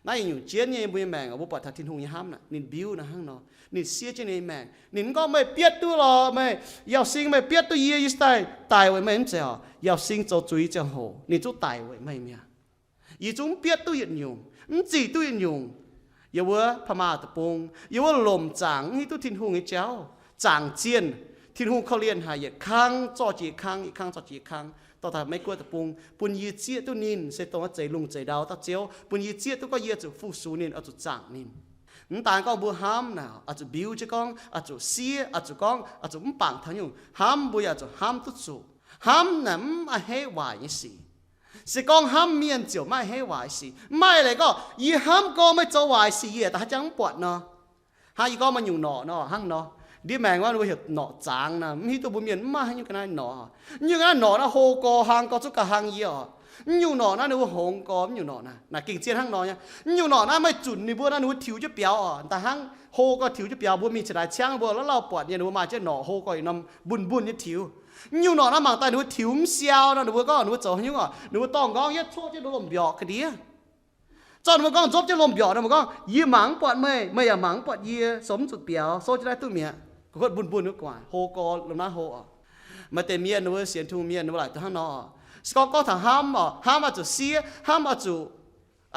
Naaiv yietc nyungc jienv nyei mbuo nyei maengc, mbuo buatc taux Tin-Hungh nyei hnamv naaic, ninh mbiuv naaiv hnangv nor. Ninh siev jienv ninh nyei maengc. Ninh mv gorngv meih bietv duqv lorqc, meih Yauz Sing meih bietv duqv yie, yie se daaih daic weic meih mv zeiz oc. Yauz Sing zoux zuiz ziangh hoc ninh zungv daic weic meih mi'aqv. Yie zungv mv bietv duqv yietc nyungc, mv zic duqv yietc nyungc. Yiem wuov Pa'maah deic-bung, yiem wuov lomc zaangc, mv hiuv duqv Tin-Hungh nyei jauv. Zaangc zienh, Tin-Hungh korv-lienh haic, yietc kang zorqv jiex kang, yietc kang zorqv jiex kang, dorh taux Meiv-Guoqv deic-bung, bun yie zieqv duqv ninh se dongh zeix lungh zeix ndau dauh Ziouv, bun yie zieqv duqv gorngv yie oix zuqc fu-sux ninh, oix zuqc zaangc ninh. Mv daan gorngv mbuo hnamv naaic, oix zuqc mbiuv jienv gorngv, oix zuqc siev, oix zuqc gorngv, oix zuqc mv bangc taux nyungc hnamv, mbuo yaac zuqc hnamv duqv zuqc. Hnamv naaic mv a'hneiv waaic nyei sic. Se gorngv hnamv mienh ziouc maiv a'hneiv waaic sic. Mv maaih leiz gorngv, yie hnamv gorngv meih zoux waaic sic, yie da'haav jangv mv buatc nor. Hnangv yie gorngv maaih nyungc norqc nor, hnangv nor. Ndiev maengx wuov mbuo heuc norqc zaangx naaic, mv hiuv duqv mbuo mienh mv maaih haaix nyungc ga'naaiv norqc. Nyungc ga'naaiv norqc naaiv hlo gorx hlang gorx zungv gauh hlang yie oc. Mv nyungc norqc naaiv ninh mbuo hngongx gorx, mv nyungc norqc naaiv, naaic gengh zien hnangv nor nyei. Mv nyungc norqc naaiv meih zunc ninh mbuo naaiv ninh mbuo tiux jienv biaux oc. Da'haav hngv hlo gorx tiux jienv biaux, mbuo mingh cingx daaih ciangv mbuo la'lauh buatc nyei, ninh mbuo maaih jienv norqc hlo gorx yietc norm mbuonx-mbuonx nyei tiux. Mv nyungc norqc naaiv mangc daaih ninh mbuo tiux mv siau nor, ninh mbuo gorngv ninh mbuo zoux haaix nyungc oc, ninh mbuo dorngh nqorngv yietv coqv jienv lomh mbiorqc ga'ndiev. Zorqv ninh mbuo gorngv nzopv jienv lomh mbiorqc nor, mbuo gorngv, yie mangc mv buatc meih, meih yaac mangc mv buatc yie, sou mv zuqc biaux, sou jienv naaiv duqv mi'aqv. Gu'kuotv mbuonx-mbuonx nyei gu'nguaaic, hlo gorx lomh naaiv hlo oc. Maaih deix mienh ninh mbuo sienx Tin-Hungh mienh ninh mbuo laaic duqv hnangv nor oc. Se gorngv gorngv taux hnamv oc, hnamv oix zuqc siev, hnamv oix zuqc,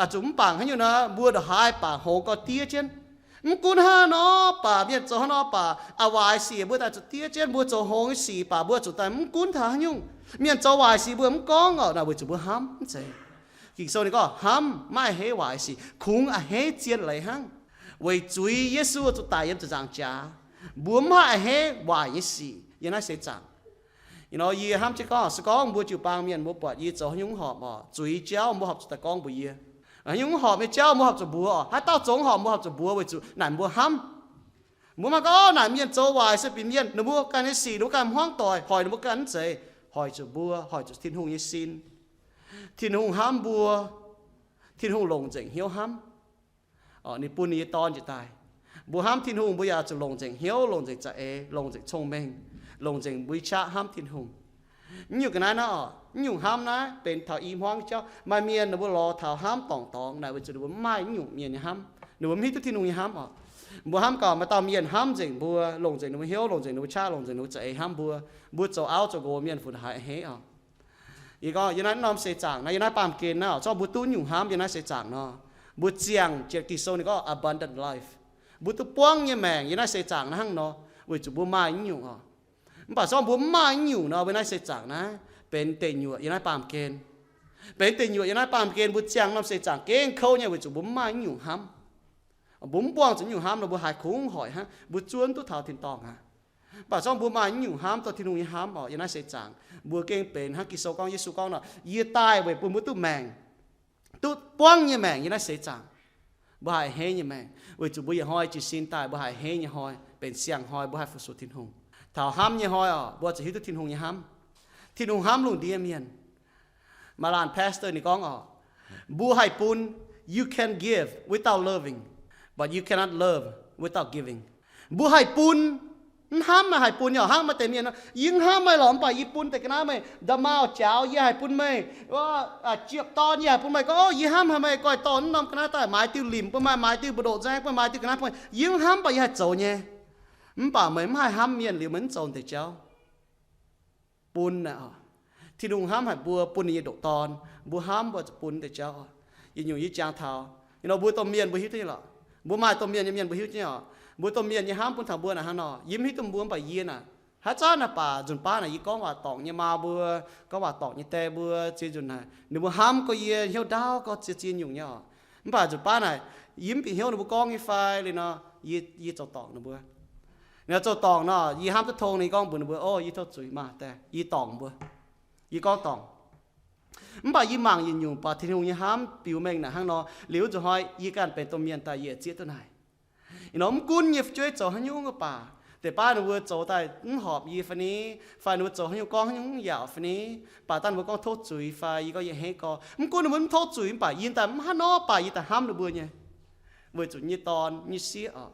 oix zuqc mv bangc haaix nyungc nor, mbuo ndongc haaix baac hngongx gorx diev jienv. Mv gunv hnangv nor baac, mienh zoux hnangv nor baac, a'waaic sic mbuo daaih zuqc diev jienv, mbuo zoux hngongx nyei sic baac mbuo zuqc daaih mv gunv taux haaix nyungc. Mienh zoux waaic sic mbuo mv gorngv oc, naaic weic zuqc mbuo hnamv mv zeiz. Ging-Sou ninh gorngv hnamv maiv a'hneiv waaic sic, kungx a'hneiv zien leiz hnangv. Weic zuiz Yesu zuqc daic yiem ziepc nzaangc jaax, mbuo mv haih a'hneiv waaic nyei sic yiem naaiv seix zaangc. Yie hnamv jienv gorngv, se gorngv mbuo jiu-baang mienh mbuo buatc yie zoux haaix nyungc mv horpc oc, zuiz jauv mbuo horpc zuqc daaih gorngv mbuox yie. Haaix nyungc mv horpc nyei jauv mbuo horpc zuqc mbuox oc. Haaix dauh zoux mv horpc mbuo horpc zuqc mbuox weic zuqc naaic mbuo hnamv. Mbuo maiv gorngv naaic mienh zoux waaic se bieqc mienh, ninh mbuo ganh nyei sic, ninh mbuo ganh hmuangv doic, hoic ninh mbuo ganh mv zeiz. Hoic zuqc mbuo, hoic zuqc Tin-Hungh nyei sin. Tin-Hungh hnamv mbuo. Tin-Hungh longc nzengc hnyouv hnamv. Ninh bun ninh nyei Dorn njiec daaih. Mbuo hnamv Tin-Hungh mbuo yaac zuqc longc nzengc hnyouv, longc nzengc za'eix, longc nzengc cong-mengh, longc nzengc mbuo nyei qaqv hnamv Tin-Hungh. Mv nyungc ga'naaiv naaiv oc, mv nyungc hnamv naaiv benx taux i hmuangv jauv. Maaih mienh ninh mbuo lorz taux hnamv dorngc dorngx naaic weic zuqc ninh mbuo mv maaih mv nyungc mienh nyei hnamv. Ninh mbuo mv hiuv duqv Tin-Hungh nyei hnamv oc. Mbuo hnamv gauh maaih dauh mienh hnamv nzengc mbuo, longc nzengc ninh mbuo hnyouv, longc nzengc ninh mbuo qaqv, longc nzengc ninh mbuo za'eix hnamv mbuo. Mbuo zoux auv zoux nqox mienh funx haaix a'hneiv oc. Yie gorngv yiem naaiv norm seix zaangc naaiv, yiem naaiv baamh gen naaiv oc, zorqv mbuo duqv nyungc hnamv yiem naaiv seix zaangc nor, mbuo ziangh jiex Ging-Sou ninh gorngv abundant life. Mbuo duqv buangv nyei maengc yiem naaiv seix zaangc naaiv hnangv nor, weic zuqc mbuo maaih nyungc oc. Mv baac zorqv mbuo mv maaih nyungc nor, yiem naaiv seix zaangc naaiv benx deic nyuoqc yiem naaiv baamh gen. Benx deic nyuoqc yiem naaiv baamh gen, mbuo ziangh norm seix zaangc gengh kouv nyei weic zuqc mbuo mv maaih nyungc hnamv. Mbuo mv buangh zuqc nyungc hnamv nor, mbuo haiz kungx hoic hnangv, mbuo zuov duqv taux tin-dorngh aqv. Mv baac zorqv mbuo maaih nyungc hnamv, dorh Tin-Hungh nyei hnamv oc, yiem naaiv seix zaangc mbuo gengh benx hnangv Ging-Sou gorngv, Yesu gorngv nor, yie daaih weic bun mbuo duqv maengc, duqv buangv nyei maengc yiem naaiv seix zaangc. Mbuo haih a'hneiv nyei maengc weic zuqc mbuo yietc hnoi jiez sin daaih, mbuo haih a'hneiv nyei hnoi, benx siang-hnoi mbuo haih fu-sux Tin-Hungh. Taux hnamv nyei hnoi oc, mbuo zuqc hiuv duqv Tin-Hungh nyei hnamv. Tin-Hungh hnamv lungh ndiev mienh. Maaih laanh pastor ninh gorngv oc, mbuo haih bun, you can give without loving, but you cannot love without giving. Mbuo haih bun, mv hnamv naaic haih bun nyei oc. Hnangv maaih deix mienh nor, yie mv hnamv meih lorqc, mv baac yie bun deix ga'naaiv meih, nda'maauh jaax yie haih bun meih, ziepc dorn yie haih bun meih. Gorngv, Yie hnamv haic meih, goiv dorh mv norm ga'naaiv daaih, maaiz diuh limc bun meih, maaiz diuh mbu'ndoqc nzaeng bun meih, maaiz diuh ga'naaiv bun meih. Yie mv hnamv, mv baac yie haih zoux nyei. Mv baac meih mv haih hnamv mienh liuz meih mv zoux deix jauv. Bun aqv oc. Tin-Hungh hnamv haic mbuo, bun ninh nyei ndoqc Dorn. Mbuo hnamv mbuo zuqc bun deix jauv oc. Yietc nyungc yie jangx taux, you know, mbuo domh mienh mbuo hiuv duqv nyei lorqc. Mbuo maaih domh mienh nyei mienh mbuo hiuv duqv nyei oc. Mbuo domh mienh nyei hnamv bun taux mbuo naaic hnangv nor, yie mv hiuv duqv mbuo, mv baac yie naaic, haaix zanc naaic baac nzunc baav naaic yie gorngv waac dorngc nyei maa mbuo, gorngv waac dorngc nyei die mbuo, ziex nzunc naaic ninh mbuo hnamv gorx yie, hnyouv ndaauv gorx ziex ziex nyungc nyei oc. Mv baac nzunc baav naaic yie mv bieqc hnyouv ninh mbuo gorngv nyei fai liuz nor, yie, yie zoux dorngc ninh mbuo. Ninh zoux dorngc nor, yie hnamv duqv tong, ninh gorngv mbuox ninh mbuo, Ov, yie tov zuiz maah, die, yie dorngc mbuo. Yie gorngv dorngc. Mv baac yie mangc yietc nyungc baac Tin-Hungh nyei hnamv biux mengh naaic hnangv nor, liuz nzuqc hnoi yie ganh benx domh mienh daaih yie zieqv duqv naaic. Ih nor mv gunv nyei fu'jueiv zoux haaix nyungc baac, Deix baav ninh mbuo zoux daaih mv horpc yie fai ni, fai ninh mbuo zoux haaix nyungc gorngv haaix nyungc mv yaauc fai ni, baac dangh ninh mbuo gorngv tov zuiz fai yie gorngv yie hei gorx, mv gunv ninh mbuo mv tov zuiz mv baac yie daaih mv hnangv nor, baac yie daaih hnamv ninh mbuo nyei, weic zuqc nyei dorn nyei sieqv oc.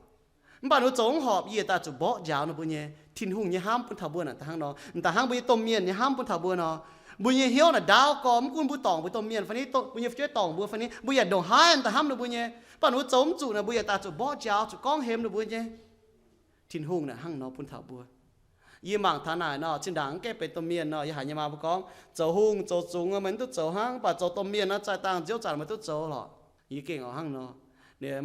Mv baac ninh mbuo zoux mv horpc yie daaih zuqc mborqv njaaux ninh mbuo nyei. Tin-Hungh nyei hnamv bun taux mbuo naaic da'hnangv nor, da'hnangv mbuo nyei domh mienh nyei hnamv bun taux mbuo nor, mbuo nyei hnyouv naaic ndaauv gorx, mv gunv mbuo dorngc mbuo domh mienh fai ni, mbuo nyei fu'jueiv dorngc mbuo fai ni, mbuo yaac ndongc haaix da'hnangv ninh mbuo nyei. Mv baac ninh mbuo zoux mv zuqc naaic, mbuo yaac daaih zuqc mborqv njaaux, zuqc gorngv hemx ninh mbuo nyei. Tin-Hungh naaic hnangv nor bun taux mbuo. Yie mangc taux naaic nor, zinh ndaangc mv gaengh benx domh mienh nor, yie haiz nyei maa mbuo gorngv, zoux hungh zoux zungx meih mv duqv zoux hnangv, mv baac zoux domh mienh nor, zaih dangh nziouv zanc meih duqv zoux lorqc. Yie gengh oix hnangv nor.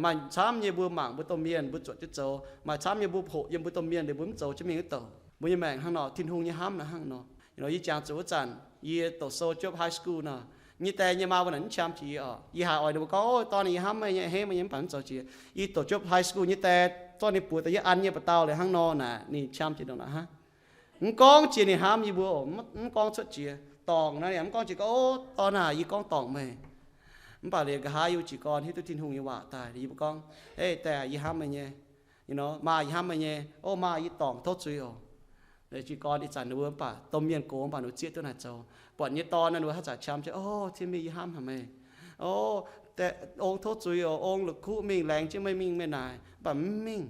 Maaih camv nyei mbuo mangc mbuo domh mienh mbuo zuotc jienv zoux, maaih camv nyei mbuo hoqc yiem mbuo domh mienh liuz mbuo mv zoux jienv mingh wuov douc. Mbuo nyei maengc hnangv nor, Tin-Hungh nyei hnamv naaic hnangv nor. Yie jangx zuqc wuov zanc yie doqc sou jopv high school nor, nyei die nyei maa mbuo naaic mv qam jiex yie oc. Yie haiz oix ninh mbuo gorngv, Ov, dorn, yie hnamv meih nyei, hnamv meih nyei, mv baac mv zoux jiex. Yie doqc jopv high school nyei die, zorqv ninh buoz daaih yie an nyei ba'dauh liuz hnangv nor naaic, ninh qam jiex ndongc naaic hnangv. Mv gorngv jiex ninh hnamv yie mbuo oc, mv gorngv cuotv jiex. Dorngc naaic yaac mv gorngv jiex gorngv, Ov, dorn aah, yie gorngv dorngc meih. Mv baac liuz nqa'haav yie jiez gorn hiuv duqv Tin-Hungh nyei waac daaih, yie mbuo gorngv, Ei, die aah, yie hnamv meih nyei. Maa, yie hnamv meih nyei. Ov, maa, yie dorngc, tov zuiz oc. Jiez gorn ih zanc ninh mbuo mv baac domh mienh gox, mv baac ninh mbuo zieqv duqv naaic zoux. Buatc nyei dorn naaic ninh mbuo haaix zanc qam jienv, Ov, Tin-Mingh, yie hnamv haic meih. Ov, ong, tov zuiz oc, ong, la'kuqv mingh laengz jienv meih mingh meih naaic, mv baac mv mingh.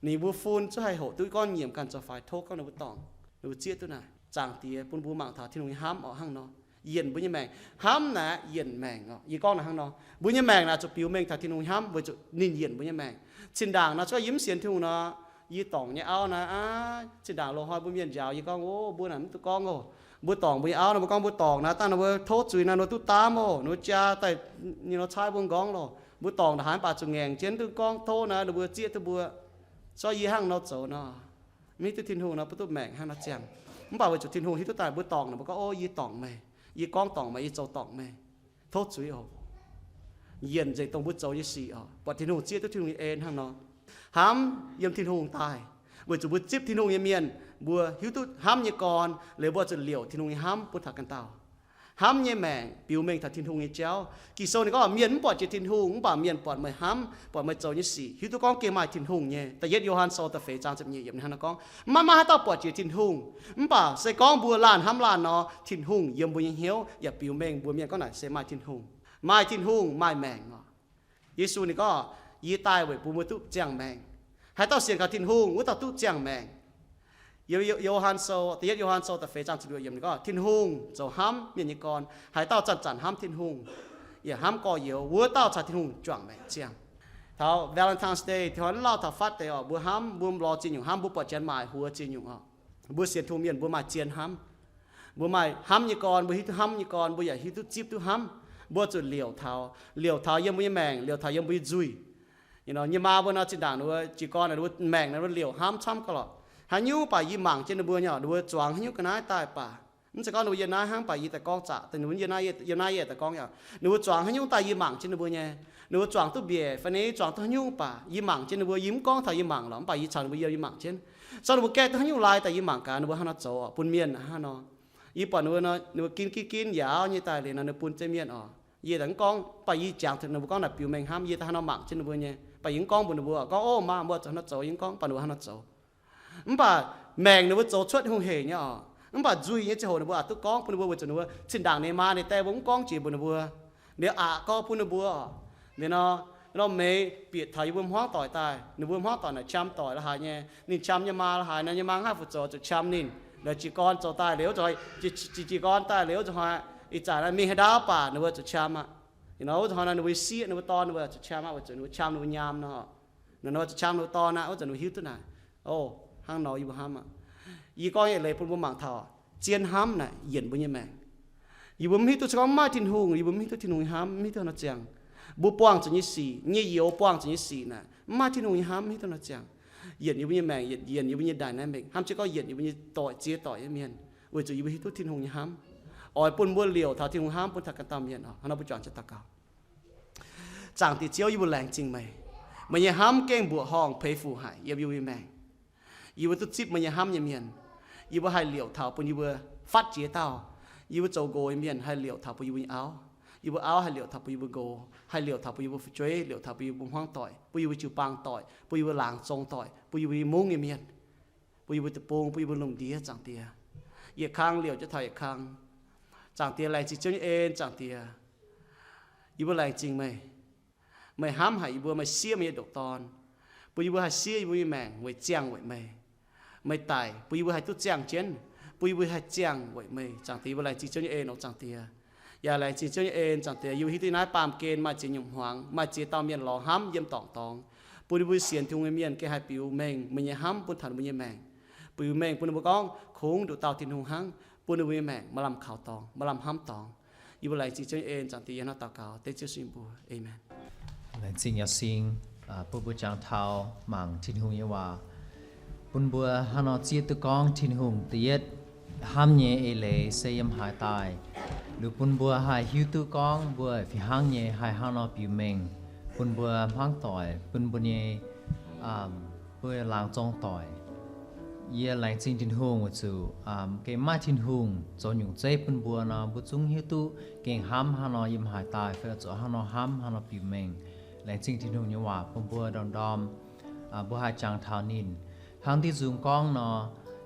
Ninh mbuo fun zuqc haih hoqc duqv gorngv nyiemc ganh zoux faix, tov gorngv ninh mbuo dorngc, ninh mbuo zieqv duqv naaic. Zaangc Diex bun mbuo mangc taux Tin-Hungh nyei hnamv oc hnangv nor. Yienc mbuo nyei maengc. Hnamv naaic yienc maengc oc. Yie gorngv naaic hnangv nor, mbuo nyei maengc naaic zuqc biux mengh taux Tin-Hungh nyei hnamv weic zuqc ninh yienc mbuo nyei maengc. Zinh ndaangc nor, cuotv yie mv sienx Tin-Hungh nor, yie dorngc nyei auv naaiv aqv, zinh ndaangc loz-hnoi mbuo mienh njaaux yie gorngv, Ov, mbuo naaic mv duqv gorngv oc. Mbuo dorngc mbuo nyei auv nor, mbuo gorngv mbuo dorngc naaic, dangh ninh mbuo tov zuiz naaic, ninh mbuo duqv daamv oc, ninh mbuo jaa daaih, ninh nor caaiv mbuo nqorngv loh. Mbuo dorngc ndongc haaix mv baac zuqc ngaengc jienv duqv gorngv tov naaic, ninh mbuo zieqv duqv mbuo. Corc yie hnangv nor zoux nor, mv hiuv duqv Tin-Hungh nor, mbuo duqv maengc hnangv nor ziangh. Mv baac weic zuqc Tin-Hungh hiuv duqv daaih mbuo dorngc naaic, mbuo gorngv, Ov, yie dorngc meih, yie gorngv dorngc meih, yie zoux dorngc meih, tov zuiz oc. Yienc nzengc dongh mbuo zoux nyei sic oc, buatc Tin-Hungh, zieqv duqv Tin-Hungh nyei en hnangv nor. Hnamv yiem Tin-Hungh daaih, weic zuqc mbuo zipv Tin-Hungh nyei mienh, mbuo hiuv duqv hnamv nyei gorn liuz, mbuo zuqc liouc Tin-Hungh nyei hnamv bun taux ganh dauh. Hnamv nyei maengc biux mengh taux Tin-Hungh nyei jauv. Ging-Sou ninh gorngv, Mienh mv buatc jiex Tin-Hungh, mv baac mienh buatc meih hnamv, buatc meih zoux nyei sic, hiuv duqv gorngv gengh maaih Tin-Hungh nyei. Da'yietv Yo^han Sou da'feix zaang ziepc nyeic yiemc hnangv nor gorngv, Maiv maaih haaix dauh buatc jiex Tin-Hungh. Mv baac se gorngv mbuo laanh hnamv laanh nor, Tin-Hungh yiem mbuo nyei hnyouv yaac biux mengh mbuo mienh gorngv naaic se maaih Tin-Hungh. Maaih Tin-Hungh maaih maengc oc. Yesu ninh gorngv, Yie daaih weic bun mbuo duqv ziangh maengc. Haaix dauh sienx kaux Tin-Hungh, wuov dauh duqv ziangh maengc. Yo^han Sou, da'yietv Yo^han Sou da'feix zaang ziepc luoqc yiemc ninh gorngv, Tin-Hungh zoux hnamv mienh nyei gorn. Haaix dauh zanc-zanc hnamv Tin-Hungh yaac hnamv gorx-youz, wuov dauh caux Tin-Hungh juangc maengc ziangh. Taux Valentine's Day, tin hnoi lauh taux Father's Day oc, mbuo hnamv, mbuo lorz ziex nyungc hnamv, mbuo buatc janx maaic huox ziex nyungc oc. Mbuo sienx Tin-Hungh mienh mbuo maaih zien hnamv. Mbuo maaih hnamv nyei gorn, mbuo hiuv duqv hnamv nyei gorn, mbuo yaac hiuv duqv zipv duqv hnamv. Mbuo zuqc liouc taux, liouc taux yiem mbuo nyei maengc, liouc taux yiem mbuo nyei nzuih. Nyei maa mbuo nor, zinh ndaangc ninh mbuo jiez gorn, ninh mbuo maengc, ninh mbuo liouc hnamv camv gauh lorqc. Haaix nyungc baac yie mangc jienv ninh mbuo nyei, ninh mbuo zuangx haaix nyungc ga'naaiv daaih baac, mv zeiz gorngv ninh mbuo yiem naaiv hnangv baac yie daaih gorngv zaqc, ninh mbuo yiem naaiv, yiem naaiv yie daaih gorngv yaac, ninh mbuo zuangx haaix nyungc daaih yie mangc jienv ninh mbuo nyei. Ninh mbuo zuangx duqv mbiec fai ni, zuangx duqv haaix nyungc baac yie mangc jienv ninh mbuo, yie mv gorngv taux yie mangc lorqc, mv baac yie caux ninh mbuo yiem, yie mangc jienv. Zorqv ninh mbuo gaeqv duqv haaix nyungc lai daaih yie mangc gaax ninh mbuo hnangv nor zoux oc, bun mienh hnangv nor. Yie buatc ninh mbuo nor, ninh mbuo ginv ginv ginv yaac auv nyei daaih liuz nor, ninh bun jienv mienh oc. Yie daaih mv gorngv, mv baac yie jangx taux ninh mbuo gorngv naaic biux mengh hnamv, yie daaih hnangv nor mangc jienv ninh mbuo nyei. Mv baac yie mv gorngv mbuox ninh mbuo gorngv, Ov, maa, mbuo zuqc hnangv nor zoux, yie mv gorngv, mv baac ninh mbuo hnangv nor zoux. Mv baac maengc ninh mbuo zoux cuotv hungh hec nyei oc. Mv baac nzuih nyei ziangh hoc ninh mbuo aqc duqv gorngv bun ninh mbuo weic zuqc ninh mbuo zinh ndaangc ninh maa ninh die mbuo mv gorngv jiex mbuox ninh mbuo. Liuz aqc gorngv bun ninh mbuo oc. Liuz nor, nor meix bieqc taux yie mbuo hmuangv doic daaih, ninh mbuo hmuangv doic naaic qam doic la'haaix nyei, ninh qam nyei maa la'haaix nor, nyei maa haih fu zoux zuqc qam ninh. Liuz jiez gorn zoux daaih liuz, jiez gorn daaih liuz, wuov zanc hnoi ih zanc mingh haaix ndaauv baac ninh mbuo zuqc qam aqv. Nor wuov zanc hnoi nor ninh mbuo sieqv, ninh mbuo dorn ninh mbuo zuqc qam aqv, weic zuqc ninh mbuo qam ninh mbuo nyaam nor. Nor ninh mbuo zuqc qam ninh mbuo dorn aqv, wuov zanc ninh mbuo hiuv duqv naaic, O, hnangv nor yie mbuo hnamv aqv. Yie gorngv yietc leiz bun mbuo mangc taux, zien hnamv naaic yienc mbuo nyei maengc. Yie mbuo mv hiuv duqv se gorngv mv maaih Tin-Hungh, yie mbuo mv hiuv duqv Tin-Hungh nyei hnamv, mv hiuv duqv nor ziangh. Mbuo buangh zuqc nyei sic, nyei youz buangh zuqc nyei sic naaic, mv maaih Tin-Hungh nyei hnamv, mv hiuv duqv nor ziangh. Yienc yie mbuo nyei maengc, yienc, yienc yie mbuo nyei dynamic, hnamv jienv gorngv yienc yie mbuo nyei doic ziex doic nyei mienh, weic zuqc yie mbuo hiuv duqv Tin-Hungh nyei hnamv, oix bun mbuo liouc taux Tin-Hungh hnamv bun taux ganh dauh mienh oc. Hnangv nor mbuo juangc jienv daux gaux. Zaangc Diex Ziouv, yie mbuo laengz zingh meih. Meih nyei hnamv gengh mbuoqc horngh peix fuc haic yiem yie mbuo nyei maengc. Yie mbuo duqv zipv meih nyei hnamv nyei mienh. Yie mbuo haih liouc taux bun yie mbuo fatv jiex dauh. Yie mbuo zoux nqox nyei mienh haih liouc taux bun yie mbuo nyei auv. Yie mbuo auv haih liouc taux bun yie mbuo nqox, haih liouc taux bun yie mbuo fu'jueiv, liouc taux bun yie mbuo hmuangv doic, bun yie mbuo jiu-baang doic, bun yie mbuo laangz zong doic, bun yie mbuo nyei mungv nyei mienh. bun yie mbuo deic-bung, bun yie mbuo lungh ndiev, Zaangc Diex. Yietc kang liouc jienv taux yietc kang. Zaangc Diex, laengz zingh Ziouv nyei en, Zaangc Diex. Yie mbuo laengz zingh meih. Meih hnamv haic yie mbuo, meih siev meih nyei ndoqc Dorn, bun yie mbuo haih siev yie mbuo nyei maengc weic ziangh weic meih. Meih daic bun yie mbuo haih duqv ziangh jienv, bun yie mbuo haih ziangh weic meih. Zaangc Diex, yie mbuo laengz zingh Ziouv nyei en oc, Zaangc Diex. Yaac laengz zingh Ziouv nyei en, Zaangc Diex, yie mbuo hiuv duqv naaiv baamh gen maaih ziex nyungc hmuangx, maaih ziex dauh mienh lorz hnamv yiem dorngc dorngx, bun ninh mbuo sienx Tin-Hungh nyei mienh gengh haih biux mengh meih nyei hnamv bun taux ninh mbuo nyei maengc. Biux mengh bun ninh mbuo gorngv kungx nduqc dauh Tin-Hungh hnangv, bun ninh mbuo nyei maengc maaih lamh kaux dorngx, maaih lamh hnamv dorngx. Yie mbuo laengz zingh Ziouv nyei en, Zaangc Diex, yie hnangv daux gaux dengv Ziouv Yesu nyei mbuox. Aamen. Laengz zingh yaac sing, bun mbuo jangx taux mangc Tin-Hungh nyei waac, bun mbuo hnangv nor zieqv duqv gorngv Tin-Hungh da'yietv hnamv nyei eix leiz se yiem haaix daaih, liuz bun mbuo haih hiuv duqv gorngv mbuo fih hnangv nyei haih hnangv nor biux mengh bun mbuo hmuangv doic, bun mbuo nyei, mbuo laangz zong doic. Yie laengz zingh Tin-Hungh weic zuqc gengh maaih Tin-Hungh zoux nyungc zeiv bun mbuo nor, mbuo zungv hiuv duqv gengh hnamv hnangv nor yiem haaix daaih fai zoux hnangv nor hnamv, hnangv nor biux mengh. Laengz zingh Tin-Hungh nyei waac bun mbuo ndorm-ndorm mbuo haih jangx taux ninh. Hnangv diuh nzung gorngv nor,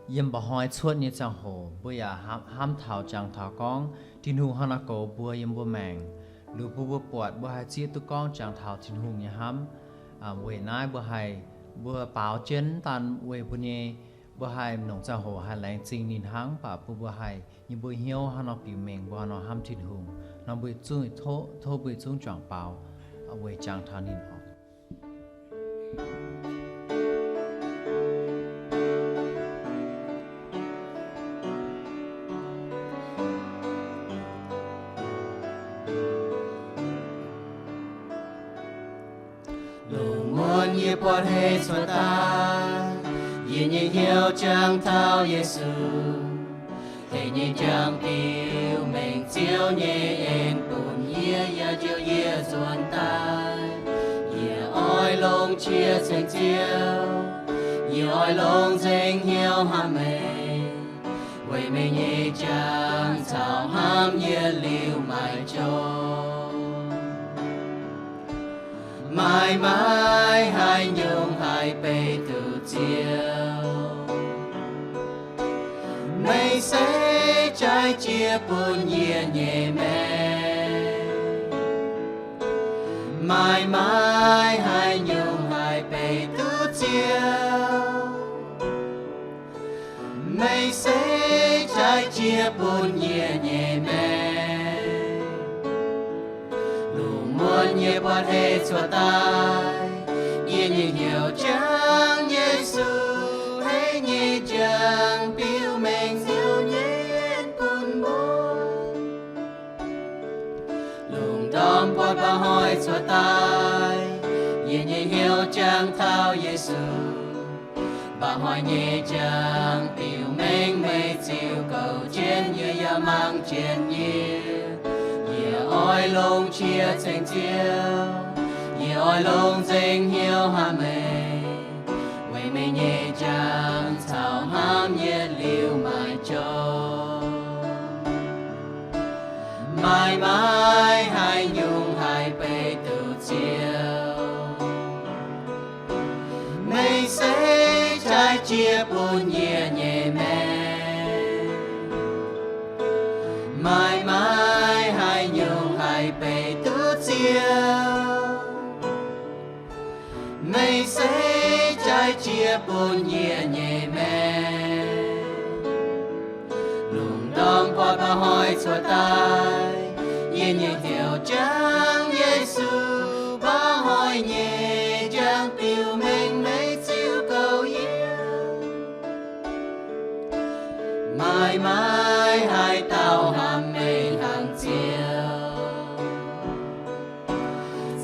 yiem mba'hnoi cuotv nyei ziangh hoc mbuo yaac hnamv taux jangx taux gorngv Tin-Hungh hnangv nor goux mbuo yiem mbuo maengc. Liuz bun mbuo buatc mbuo haih zieqv duqv gorngv jangx taux Tin-Hungh nyei hnamv. Weic naaiv mbuo haih, mbuo baaux jienv daan weic mbuo nyei, mbuo haih longc ziangh hoc haih laengz zingh ninh hnangv, mv baac bun mbuo haih nyei mbuo hnyouv hnangv nor biux mengh mbuo hnangv nor hnamv Tin-Hungh nor, mbuo zungv tov, tov mbuo zungv juangc baaux weic jangx taux ninh oc. Lungh muonz yie buatc hei cuotv daaih, yie nyei hnyouv jangx taux Yesu, deix nyei jangx biux mengh Ziouv nyei en bun yie, yaac njoux yie nzuonx daaih. Yie oix longc qiex ceng Ziouv, yie oix longc nzengc hnyouv hnamv meih, weic meih nyei jangx caux hnamv yie liuz maaih jauv. Maaih, maaih haaix nyungc haih beiv duqv Ziouv? Meih se jaaix jiex bun yie nyei maengc. Maaih, maaih haaix nyungc haih beiv duqv Ziouv? Meih se jaaix jiex bun yie nyei maengc. Lungh muonz yie buatc hei cuotv daaih, yie nyei hnyouv jangx Yesu, hei nyei jangx biux mengh Ziouv nyei en bun mbuo. Lungh ndorm buatc mba'hnoi cuotv daaih, yie nyei hnyouv jangx taux Yesu. Mba'hnoi nyei jangx biux mengh meih ziux goux jienv yie yaac mangc jienv yie. Yie oix longc qiex ceng Ziouv, yie oix longc nzengc hnyouv hnamv meih, weic meih nyei jangx caux hnamv yie liuz maaih jauv. Maaih, maaih haaix nyungc haih beiv duqv Ziouv? Meih se jaaix jiex bun yie nyei maengc. Maaih, maaih haaix nyungc haih beiv duqv Ziouv? Meih se jaaix jiex bun yie nyei maengc. Lungh ndorm buatc mba'hnoi cuotv daaih, yie nyei hnyouv jangx Yesu, mba'hnoi nyei jangx biux mengh meih ziux goux yie. Maaih, maaih haaix dauh hnamv meih hnangv Ziouv?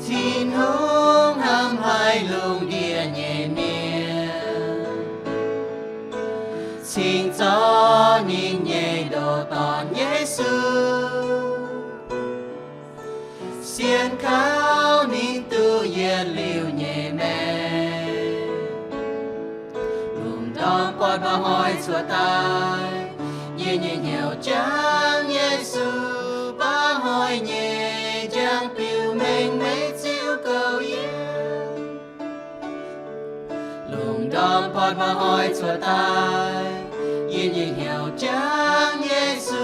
Tin-Hungh hnamv haic lungh ndiev nyei mienh, cingx zorqv ninh nyei ndoqc Dorn Yesu, sienx kaux ninh duqv yietc liuz nyei maengc. Lungh ndorm buatc mba'hnoi cuotv daaih, yie nyei hnyouv jangx Yesu, mba'hnoi nyei jangx biux mengh meih ziux goux yie. Lungh Dorn-buatc mba'hnoi cuotv daaih, yie nyei hnyouv jangx Yesu,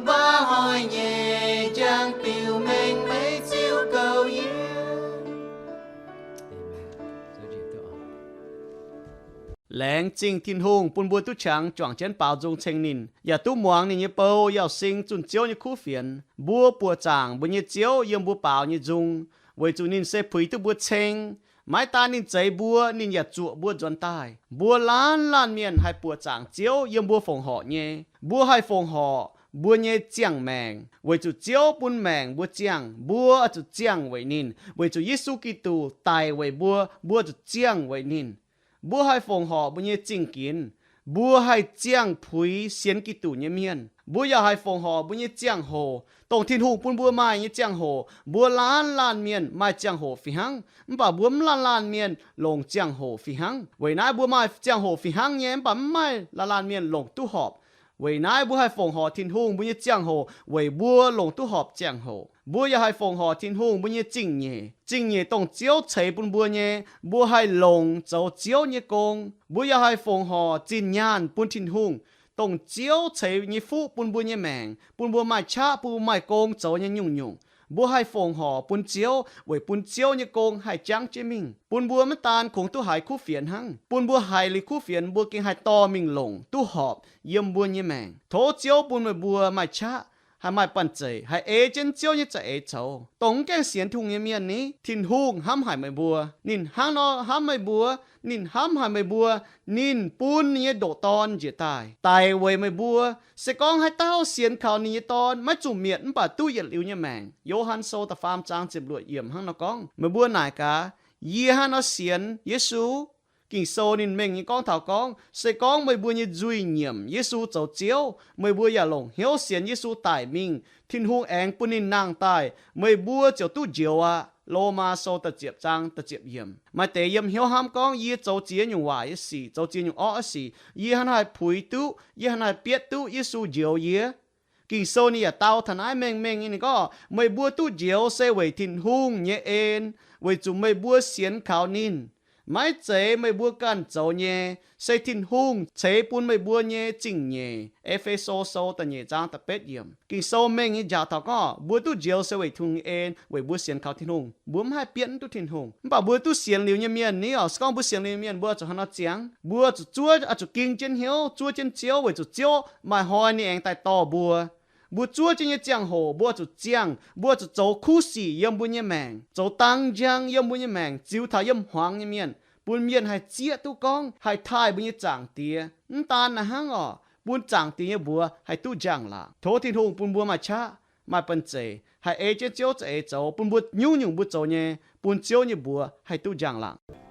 mba'hnoi nyei jangx biux mengh meih Ziouv goux yie. Laengz zingh Tin-Hungh bun mbuo duqv qangx juangc jienv baaux nzung ceng ninh, yaac duqv muangx ninh nyei bou, yaac sing zunh Ziouv nyei kuv fienx. Mbuo buoqc zaangc mbuo nyei Ziouv yiem mbuo baaux nyei nzung, weic zuqc ninh se puix duqv mbuo ceng. Maiv daan ninh zeix mbuo, ninh yaac zuoqc mbuo nzuonx daaih. Mbuo laanh laanh mienh haih buoqc zaangc Ziouv yiem mbuo fongc horc nyei. Mbuo haih fongc horc mbuo nyei ziangh maengc, weic zuqc Ziouv bun maengc mbuo ziangh. Mbuo oix zuqc ziangh weic ninh, weic zuqc Yesu Giduc daic weic mbuo, mbuo zuqc ziangh weic ninh. Mbuo haih fongc horc mbuo nyei zingh ginx. Mbuo haih ziangh puix sienx Giduc nyei mienh. Mbuo yaac haih fongc horc mbuo nyei ziangh hoc, dongh Tin-Hungh bun mbuo maaih nyei ziangh hoc. Mbuo laanh laanh mienh maaih ziangh hoc fih hnangv, mv baac mbuo mv laanh laanh mienh longc ziangh hoc fih hnangv. Weic naaiv mbuo maaih ziangh hoc fih hnangv nyei, mv baac mv maaih laanh laanh mienh longc duqv horpc. Weic naaiv mbuo haih fongc horc Tin-Hungh mbuo nyei ziangh hoc weic mbuo longc duqv horpc ziangh hoc. Mbuo yaac haih fongc horc Tin-Hungh mbuo nyei zingh nyeic. Zingh nyeic dongh Ziouv ceix bun mbuo nyei, mbuo haih longc zoux Ziouv nyei gong. Mbuo yaac haih fongc horc zinh nyaanh bun Tin-Hungh, dongh Ziouv ceix nyei fuqv bun mbuo nyei maengc, bun mbuo maaih qaqv, bun mbuo maaih gong zoux nyei nyungc-nyungc. Mbuo haih fongc horc bun Ziouv weic bun Ziouv nyei gong haih jangv jienv mingh, bun mbuo maiv daan kungx duqv haiz kuv fienx hnangv. Bun mbuo haiz liuz kuv fienx, mbuo gengh haih dorh mingh longc duqv horpc yiem mbuo nyei maengc. Tov Ziouv bun meih mbuo maaih qaqv, haih maaih banh zeic, haih ei jienv Ziouv nyei za'eix zoux, dongh mv gaengh sienx Tin-Hungh nyei mienh ni. Tin-Hungh hnamv haic meih mbuo. Ninh hnangv nor hnamv meih mbuo. Ninh hnamv haic meih mbuo. Ninh bun ninh nyei ndoqc Dorn njiec daaih daic weic meih mbuo. Se gorngv haaix dauh sienx kaux ninh nyei Dorn maiv zuqc mietc mv baac duqv yietc liuz nyei maengc. Yo^han Sou da'faam zaang ziepc luoqc yiemc hnangv nor gorngv. Meih mbuo naaic gaax, yie hnangv nor sienx Yesu. Ging-Sou ninh mengh nyei gorngv taux gorngv, se gorngv meih mbuo nyei nzuih nyiemc Yesu zoux Ziouv, meih mbuo yaac longc hnyouv sienx Yesu daic mingh, Tin-Hungh aengx bun ninh nangh daaih, meih mbuo ziouc duqv njoux aqv. Lomaa Sou da'ziepc zaang da'ziepc yiemc. Maaih deix yiem hnyouv hnamv gorngv, yie zoux ziex nyungc waaic nyei sic, zoux ziex nyungc orqv nyei sic, yie hnangv naaiv haih puix duqv, yie hnangv naaiv haih bietv duqv Yesu njoux yie. Ging-Sou ninh yaac dau taux naaiv mengh mengh nyei, ninh gorngv, meih mbuo duqv njoux se weic Tin-Hungh nyei en, weic zuqc meih mbuo sienx kaux ninh. Maiv zeiz meih mbuo ganh zoux nyei, se Tin-Hungh ceix bun meih mbuo nyei zingh nyeic. E^fe^so Sou da'nyeic zaang da'betv yiemc. Ging-Sou mengh nyei njaaux taux gorngv mbuo duqv njoux se weic Tin-Hungh nyei en, weic mbuo sienx kaux Tin-Hungh. Mbuo mv haih bietv duqv Tin-Hungh. Mv baac mbuo duqv sienx liuz nyei mienh ni oc, se gorngv mbuo sienx liuz nyei mienh, mbuo zuqc hnangv nor ziangx. Mbuo zuqc zuov, oix zuqc ging jienv hnyouv zuov jienv Ziouv, weic zuqc Ziouv maaih hnoi ninh aengx daaih dorh mbuo. Mbuo zuov jienv nyei ziangh hoc mbuo zuqc ziangh, mbuo zuqc zoux kuv sic yiem mbuo nyei maengc, zoux dang njang yiem mbuo nyei maengc, ziux taux yiem hmuangx nyei mienh, bun mienh haih zieqv duqv gorngv haih taaih mbuo nyei Zaangc Diex. Mv daan naaiv hnangv oc, bun Zaangc Diex nyei mbuox haih duqv njang-laangc. Tov Tin-Hungh bun mbuo maaih qaqv, maaih banh zeic, haih ei jienv Ziouv za'eix zoux, bun mbuo nyungc-nyungc mbuo zoux nyei, bun Ziouv nyei mbuox haih duqv njang-laangc.